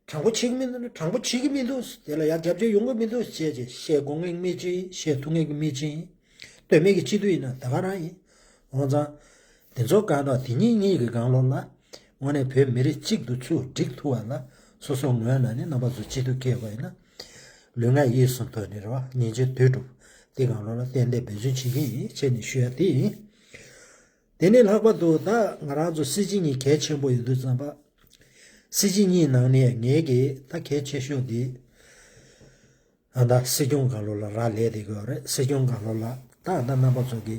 དྲང་པོ་བྱེད་ཀྱི་མི་འདུག་ན་དྲང་པོ་བྱེད་ཀྱི་མི་འདུག་དེ་ལ་ཡང་རྒྱབ་སྐྱོར་ཡོང་གི་མི་འདུག་བྱས་བྱས་བཤད་དགོས་མཁན་གྱི་མི་ཅིག་ཡིན། བཤད་ཐུབ་མཁན་གྱི་མི་ཅིག་ཡིན། དོན་མེད་ཀྱི་སྤྱི་འཐུས་ཡིན་ན་ད་ག་རང་ཡིན། འོན་ཀྱང་། དེ་ཚོ་གང་དང་དེ་གཉིས་གཉིས་ཀྱི་སྒང་ལོགས་ལ། དངོས་གནས་བོད་མི་རིགས་གཅིག་ཏུ་ཚུར་བསྒྲིགས་ཐུབ་པ་ལ་སོ་སོ་ངོས་ནས་ནི་རྣམ་པ་ཚོ་སྤྱི་འཐུས་འཁེལ་བ་ཡིན་ན། ལུས་ངག་ཡིད་གསུམ་ཐོག་ནས་རེད་བ། ཉིན་བྱེད་དུས་དྲུག་དེ་སྒང་ལོགས་ལ་ཏན་ཏན་འབད་བརྩོན་བྱེད་ཀྱི་ཡིན་བྱས་ནས་ཞུ་ཡ་དེ་ཡིན། དེ་ནས་ལྷག་པར་དུ་ད་ང་རང་ཚོ་སྲིད་སྤྱི་གཉིས་གལ་ཆེན་པོ་ཡིན་དུས་ཙམ་པ། སྲིད་སྤྱི་གཉིས་ནང་ནས་ངེད་ཀྱིས་ད་གལ་ཆེ་ཤོས་འདི། ཨ་ད་སྲིད་སྐྱོང་སྒང་ལོགས་ལ་རག་ལས་བསྡད་ཀྱི་ཡོད་རེད། སྲིད་སྐྱོང་སྒང་ལོགས་ལ་ད་ད་རྣམ་པ་ཚོ་གི་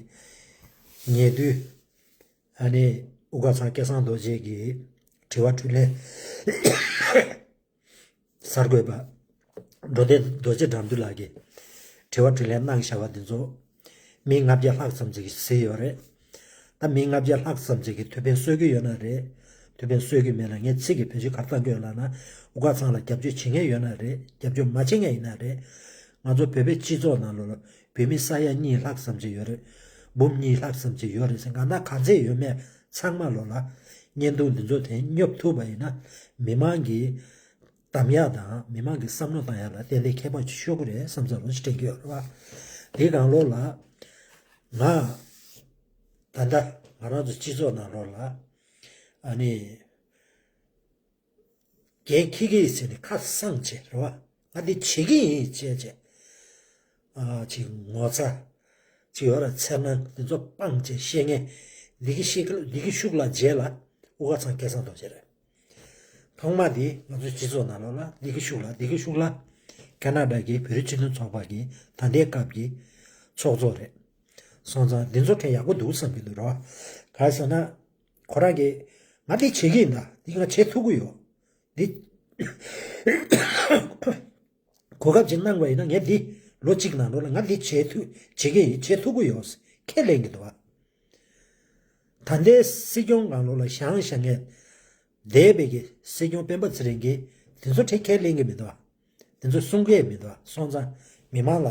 ཉེ་དུས་ཨ་ནི་དབུ་དཀར་ཚང་སྐལ་བཟང་རྡོ་རྗེ་གི་དྲི་བ་དྲིས་ལན། གསར་འགོད་པ་འགྲོ་སྟེ་རྡོ་རྗེ་དགྲ་འདུལ་ལགས་ཀྱིས་དྲི་བ་དྲིས་ལན་གནང་བཞག་པ་འདི་ཚོ་མི་ལྔ་བརྒྱ་ལྷག་ཙམ་ཅིག་གིས་གཟིགས་ཡོད་རེད། ད་མི་ལྔ་བརྒྱ་ལྷག་ཙམ་ཅིག་གིས་ཐུགས་ཕན་གསོས་ཀྱི་ཡོད་ན་རེད། ཐུགས་ཕན་གསོས་ཀྱི་མེད་ན་ངས་ཚིག་གི་བེད་སྤྱོད་ག་རེ་བཏང་གི་ཡོད་ལབ་ན། དབུ་དཀར་ཚང་ལ་རྒྱབ་སྐྱོར་བྱེད་མཁན་ཡོད་ན་རེད། རྒྱབ་སྐྱོར་མ་བྱེད་མཁན་ཡིན་ན་རེད། ང་ཚོ་བོད་པའི་སྤྱི་ཚོགས་ནང་ལོགས་ལ་བོད་མི་ས་ཡ་གཉིས་ལྷག་ཙམ་ཅིག་ཡོད་རེད། འབུམ་གཉིས་ལྷག་ཙམ་ཅིག་ཡོད་རེད་ཟེར། གང་ལྟར་ག་ཚད་ཡོད་མེད་ཚང་མ་ལོགས་ལ་བརྙན་ཐུང་འདི་ཚོ་དེ་སྙོབ་ཐུབ་པ་ཡིན་ན། མི་མང་གི་གདམ་ཡག་དང་མི་མང་གི་བསམ་བློ་བཏང་ཡག་ལ་ཏན་ཏན་ཁྱད་པར་ཅིག་ཤོར་གི་རེད་བསམ་བསམ་རོགས་ཞེས་དྲན་གྱི་ཡོད་རེད་བ། དེའི་སྒང་ལོགས་ལ་ང་ད་ལྟ་ང་རང་ཚོ་སྤྱི་ཚོགས་ནང་ལོགས་ལ་ཨ་ནི་འགན་འཁྱེར་གྱི་ཡིན་ཟེར་ནས་ཁ་གསང་བྱས་རེད་བ། ང་འདི་བྱེད་ཀྱི་ཡིན་བྱས་བྱས། ཨ་ཅིག་ངོ་ཚ་ཅིག་ཡོད་ར། འཚེར་སྣང་འདི་ཚོ་སྤངས་བྱས་བཤད་མཁན་འདི་གི་ཤིག་འདི་གི་ཤུགས་ལ་རྗེས་ལ་དབུ་དཀར་ཚང་སྐལ་བཟང་རྡོ་རྗེ་རེད། ཐོག་མ་དེ་ང་ཚོའི་སྤྱི་ཚོགས་ནང་ལོགས་ལ་འདི་གི་ཤུགས་ལ་འདི་གི་ཤུགས་ལ་ཁ་ན་ཌ་གི་བོད་རིགས་སྤྱི་མཐུན་ཚོགས་པ་གི་ད་ལྟའི་སྐབས་ཀྱི་ཚོགས་གཙོ་རེད། སོང་ཙང་འདི་ཚོ་གྲས་ཡག་པོ་འདུག་བསམ་གྱི་འདུག་རོ། ག་རེ་ཟེར་ན། ཁོ་རང་གིས་ང་འདི་བྱེད་ཀྱི་ཡིན་ད། འདི་ང་བྱེད་ཐུབ་ཀྱི་ཡོད། འདི་གོ་སྐབས་ཅིག་གནང་བ་ཡིན་ན་ངས་འདི་ལོ་གཅིག་ནང་ལོགས་ལ་ང་འདི་བྱེད་ཐུབ་བྱེད་ཀྱི་ཡིན། བྱེད་ཐུབ་ཀྱི་ཡོད་ཁས་ལེན་གྱི་འདུག་བ། ད་ལྟའི་སྲིད་སྐྱོང་སྒང་ལོགས་ལ་བཞེངས་བཞེངས་མཁན་འདས་པའི་གི་སྲིད་སྐྱོང་སྤེན་པ་ཚེ་རིང་གིས་དེ་ཚོ་གྲས་ཁས་ལེན་གྱི་མི་འདུག་བ། དེ་ཚོ་གསུང་གི་མི་འདུག་བ། སོང་ཙང་མི་མང་ལ་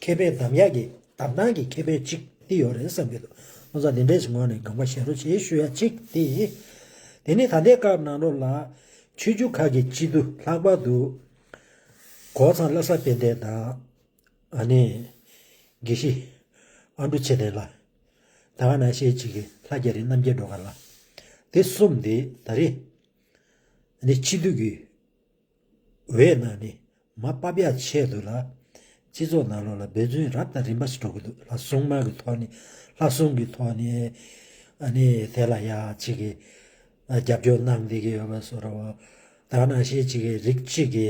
ཁེ་ཕན་གདམ་ཡག་གི་གདམ་སྟངས་ཀྱི་ཁེ་ཕན་གཅིག་དེ་ཡོད་རེད་བསམ་གྱི་འདུག་སོང་ཙང་དེ་འདྲས་ཀྱི་ངོས་ནས་དགོངས་པ་བཞེས་རོགས་བྱེད་ཞུ་ཡ་གཅིག་དེ་ཡིན། དེ་ནས་ད་ལྟའི་སྐབས་ནང་ལོགས་ལ་ཆོས་བརྒྱུད་ཁག་གི་སྤྱི་འཐུས་ལྷག་པར་དུ་གོ་ཚང་བློ་བཟང་དཔལ་ལྡན་དང་། ཨ་ནི། དགེ་བཤེས་ཨ་འབྲུག་ཆོས་ལྡན་ལགས། ད་ག་ནང་བཞིན་ཅིག་གི་ལྷ་རྒྱ་རི་རྣམ་རྒྱལ་སྒྲོལ་དཀར་ལགས། དེ་གསུམ་དེ་ད་རེས་ཨ་ནི་སྤྱི་འཐུས་ཀྱི་འོས་ནང་ནས་མར་ཕབ་ཡག་ཆེད་དུ་ལ་སྤྱི་ཚོགས་ནང་ལོགས་ལ་འབད་བརྩོན་རབ་དང་རིམ་པ་ཞིག་འགྲོ་གི་འདུག་ལྷ་སྲུང་མ་གི་ཐོག་ནས་ལྷ་སྲུང་གི་ཐོག་ནས་ཨ་ནི་དེ་ལ་ཡ་ཅིག་གི་རྒྱབ་སྐྱོར་གནང་བསྡད་ཀྱི་ཡོད་པ་བཟོ་འདྲ་བ། ད་ག་ནང་བཞིན་ཅིག་གི་རིགས་གཅིག་གི་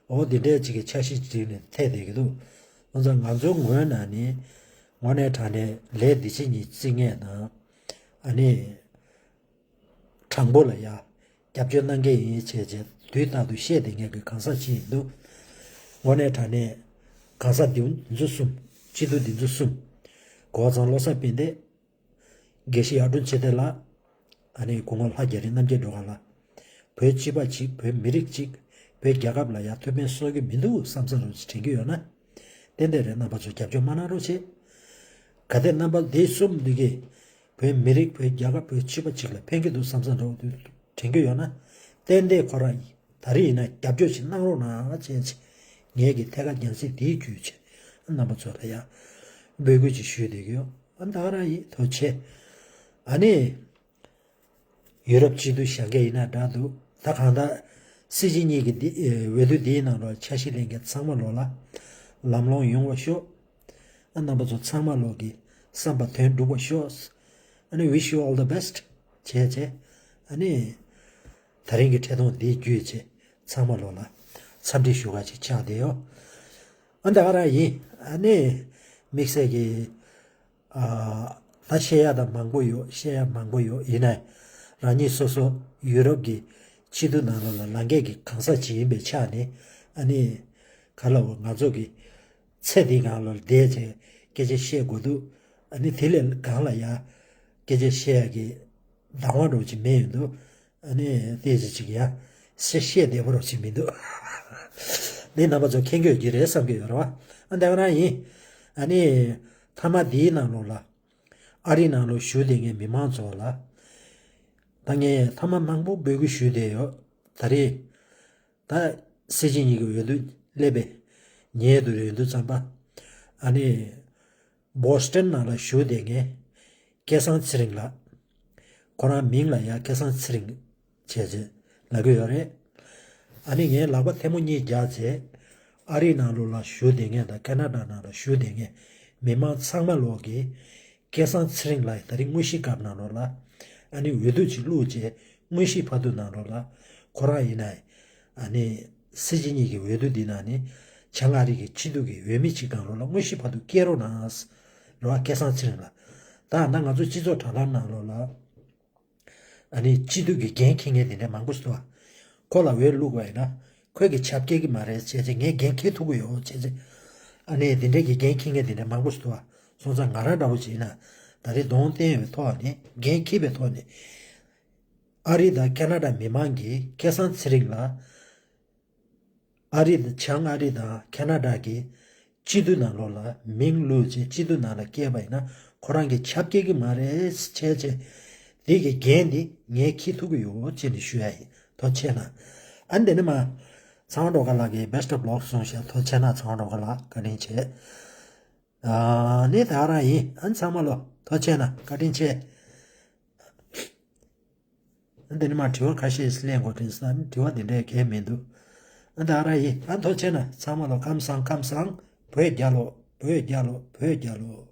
འོ་འདི་འདྲའི་ཅིག་གི་འཆར་གཞི་བསྒྲིགས་ནས་ཐད་བསྡད་ཀྱི་འདུག་འོན་ཀྱང་ང་ཚོའི་ངོས་ནས་ནི་དངོས་གནས་དྲང་གནས་ལས་འདི་ཕྱི་གཉིས་བརྩི་མཁན་དང་། ཨ་ནི་དྲང་པོ་ལ་ཡ་རྒྱབ་སྐྱོར་གནང་མཁན་ཡིན་བྱས་བྱས་དུས་རྟག་ཏུ་བཤད་བསྡད་མཁན་གྱི་གང་ཟག་ཅིག་ཡིན་འདུག་དངོས་གནས་དྲང་གནས་གང་ཟག་འདི་ཚོ་གསུམ། སྤྱི་འཐུས་འདི་ཚོ་གསུམ། གོ་ཚང་བློ་བཟང་དཔལ་ལྡན། དགེ་བཤེས་ཨ་འབྲུག་ཆོས་ལྡན་ལགས། ཨ་ནི་སྐུ་ངོ་ལྷ་རྒྱ་རི་རྣམ་རྒྱལ་སྒྲོལ་དཀར་ལགས། བོད་སྤྱི་པ་གཅིག་བོད་མི་རིགས་གཅིག་བོད་རྒྱལ་ཁབ་ལ་ཡང་ཐུགས་ཕན་གསོས་ཀྱི་མི་འདུག་བསམ་བསམ་རོགས་ཅིག་དྲན་གྱི་ཡོད་ན། ཏན་ཏན་རེད། རྣམ་པ་ཚོ་རྒྱབ་སྐྱོར་མ་གནང་རོགས་བྱེད། གལ་ཏེ་རྣམ་པ་འདི་གསུམ་འདི་གིས་བོད་མི་རིགས་བོད་རྒྱལ་ཁབ་བོད་སྤྱི་པ་གཅིག་ལ་ཕན་གྱི་འདུག་བསམ་བསམ་རོགས་དྲན་གྱི་ཡོད་ན། ཏན་ཏན་ཁོ་རང་ཡིན། ད་རེས་ཡིན་ན་རྒྱབ་སྐྱོར་ཞིག་གནང་རོགས་གནང་བྱས་ཚེ། ངེད་ཀྱི་ཐད་ཀར་རྒྱང་སྲིང་འདིའི་བརྒྱུད་བྱས་རྣམ་པ་ཚོ་ལ་ཡང་འབོད་སྐུལ་ཅིག་ཞུས་བསྡད་ཀྱི་ཡོད། ཨ་ད་ག་རང་ཡིན། ཐུགས་རྗེ་ཆེ། ཨ་ནི། ཡུ་རོབ་སྤྱི་འཐུས་བཞེངས་མཁན་ཡིན་ན་འདྲ་འདུག་ད་གང་ལྟར་སྲིད་སྤྱི་གཉིས་ཀྱི་འདི་འོས་བསྡུ་འདིའི་ནང་ལོགས་འཆར་གཞི་ལེན་མཁན་ཚང་མ་ལོགས་ལ་ལམ་ལྷོང་ཡོང་བ་ཤོག་ཨ་རྣམ་པ་ཚོ་ཚང་མ་ལོགས་ཀྱི་བསམ་པ་དོན་འགྲུབ་པ་ཤོག་ཨ་ནི་wish you all the best བྱས་བྱས། ཨ་ནི། ད་རིང་གི་འཕྲད་ཐུང་འདིའི་བརྒྱུད་བྱས་ཚང་མ་ལོགས་ལ་འཚམས་འདྲི་ཞུ་ག་ཅིག་ཆགས་བསྡད་ཡོད། ཨ་ད་ག་རང་ཡིན། ཨ་ནི། དམིགས་བསལ་གྱི། ཨ། ད་བཤད་ཡག་ད་མང་པོ་ཡོད། བཤད་ཡག་མང་པོ་ཡོད། ཡིན་ནའི། རང་ཉིད་སོ་སོ་ཡུ་རོབ་ཀྱི་སྤྱི་འཐུས་ནང་ལོགས་ལ་ལངས་མཁན་གྱི་གང་ཟག་ཅིག་ཡིན་པའི་ཆ་ནས། ཨ་ནི། ག་ལ་འོ་ང་ཚོ་གི་ཚེ་འདིའི་སྒང་ལ་བསྡད་བྱས་སྐད་ཆ་བཤད་དགོས་འདུག་ཨ་ནི་དེ་ལས་སྒང་ལ་ཡ་སྐད་ཆ་བཤད་ཡག་གི་བདག་དབང་འདྲ་བོ་ཅིག་མེད་ཡོད་འདུག་ཨ་ནི་དེ་ཅི་ཅིག་ཡ་སེ་བཤད་བདེ་པོ་རོགས་ཅིག་མི་འདུག་འདི་རྣམ་པ་ཚོ་མཁྱེན་དགོས་ཀྱི་རེད་བསམ་གྱི་ཡོད་རེད་བ། ཨ་འདི་ག་རང་ཡིན། ཨ་ནི། མཐའ་མ་འདིའི་ནང་ལོགས་ལ་ཨ་རིའི་ནང་ལོགས་བཞུགས་བསྡད་མཁན་མི་མང་ཚོ་ལ། ད་ངས་མཐའ་མ་མང་པོ་འབོད་སྐུལ་ཞུས་བསྡད་ཡོད། ད་རེས་ད་སྲིད་སྤྱི་གཉིས་ཀྱི་འོས་བསྡུ་སླེབས་པའི་ཉེ་དུ་ཡོང་དུས་ཙམ་པ། ཨ་ནི་བོ་སི་ཊོན་ནང་ལ་བཞུགས་བསྡད་མཁན་སྐལ་བཟང་ཚེ་རིང་ལགས། ཁོ་རང་མིང་ལ་ཡང་སྐལ་བཟང་ཚེ་རིང་བྱས་བྱས་ལབ་ཀྱི་ཡོད་རེད། ཨ་ནི་ངས་ལག་པ་ཐལ་མོ་གཉིས་བརྒྱབ་བྱས། ཨ་རིའི་ནང་ལོགས་ལ་བཞུགས་བསྡད་མཁན་དང་ཁེ་ན་ཌ་ནང་ལ་བཞུགས་བསྡད་མཁན་མི་མང་ཚང་མ་ལོག་གིས་སྐལ་བཟང་ཚེ་རིང་ལགས་ད་རིང་དངོས་གཞིའི་སྐབས་ནང་ལོགས་ལ། ཨ་ནི་འོས་བསྡུ་ཅིག་བླུགས་བྱས་དངོས་གཞིའི་བར་དུ་ནང་ལོགས་ལ་ཁོ་རང་ཡིན་ན། ཨ་ནི་སྲིད་སྤྱི་གཉིས་ཀྱི་འོས་བསྡུ་འདི་ནང་ནས་བྱང་ཨ་རི་གི་སྤྱི་འཐུས་ཀྱི་འོས་མི་གཅིག་སྒང་ལོགས་ལ་དངོས་གཞིའི་བར་དུ་སྐྱེལ་རོགས་གནང་། རེད་བ། སྐལ་བཟང་ཚེ་རིང་ལགས། ད་ད་ང་ཚོ་སྤྱི་ཚོགས་དྲ་ལམ་ནང་ལོགས་ལ། ཨ་ནི་སྤྱི་འཐུས་ཀྱི་འགན་འཁྱེར་མཁན་དེ་འདྲ་མང་པོ་ཞིག་འདུག་བ། ཁོ་ལ་འོས་བླུགས་པ་ཡིན་ན། ཁོས་ཀྱི་ཆབ་སྐྱེལ་གྱི་མ་རེད་བྱས་བྱས་ངས་འགན་འཁྱེར་ཐུབ་ཀྱི་ཡོད་བྱས་བྱས། ཨ་ནི་དེ་འདྲ་གི་འགན་འཁྱེར་མཁན་དེ་འདྲ་མང་པོ་ཞིག་འདུག་བ། སོང་ཙང་ང་རང་འདྲ་བོ་བྱས་ན། ད་རེས་གདོང་བསྟན་ཡོད་པའི་ཐོག་ནས་འགན་འཁྱེར་བའི་ཐོག་ནས། ཨ་རི་དང་ཁེ་ན་ཌ་མི་མང་གིས་སྐལ་བཟང་ཚེ་རིང་ལ། ཨ་རི་དང་བྱང་ཨ་རི་དང་ཁེ་ན་ཌ་གི་སྤྱི་འཐུས་ནང་ལོགས་ལ་མིང་བླུགས་བྱས་སྤྱི་འཐུས་ནང་ལ་སྐྱེལ་བ་ཡིན་ན་ཁོ་རང་གི་ཆབ་སྐྱེལ་གྱི་མ་རེད་བྱས་བྱས། དེ་གི་འགན་དེ་ངས་འཁྱེར་ཐུབ་ཀྱི་ཡོད་ཅེས་ནས་ཞུ་ཡ་ཡིན། ཐུགས་རྗེ་ཆེ་གནང་། ཨ་ནི་དེ་ནས་མ། ཚངས་དབང་སྒྲོལ་དཀར་ལགས་ཀྱིས་best of luck གསུངས་ཤག་ཐུགས་རྗེ་ཆེ་གནང་། ཚངས་དབང་སྒྲོལ་དཀར་ལགས་བཀའ་དྲིན་ཆེ། ཨ་ནི་ད་རང་ཡིན། ཨ་ནི་ཚང་མ་ལོ་ཐུགས་རྗེ་ཆེ་གནང་། བཀའ་དྲིན་ཆེ། ཨ་འདི་ནི་མ་དྲི་བ་ཁ་ཤས་སླེབས་འགོ་དྲན་སོང་། ཨ་ནི་དྲི་བ་འདི་འདྲའི་གལ་མི་འདུག་ཨ་ད་རང་ཡིན། ཨ་ཐུགས་རྗེ་ཆེ་གནང་། ཚང་མ་ལོ་ཁམས་བཟང་ཁམས་བཟང་། བོད་རྒྱལ་ལོ། བོད་རྒྱལ་ལོ། བོད་རྒྱལ་ལོ།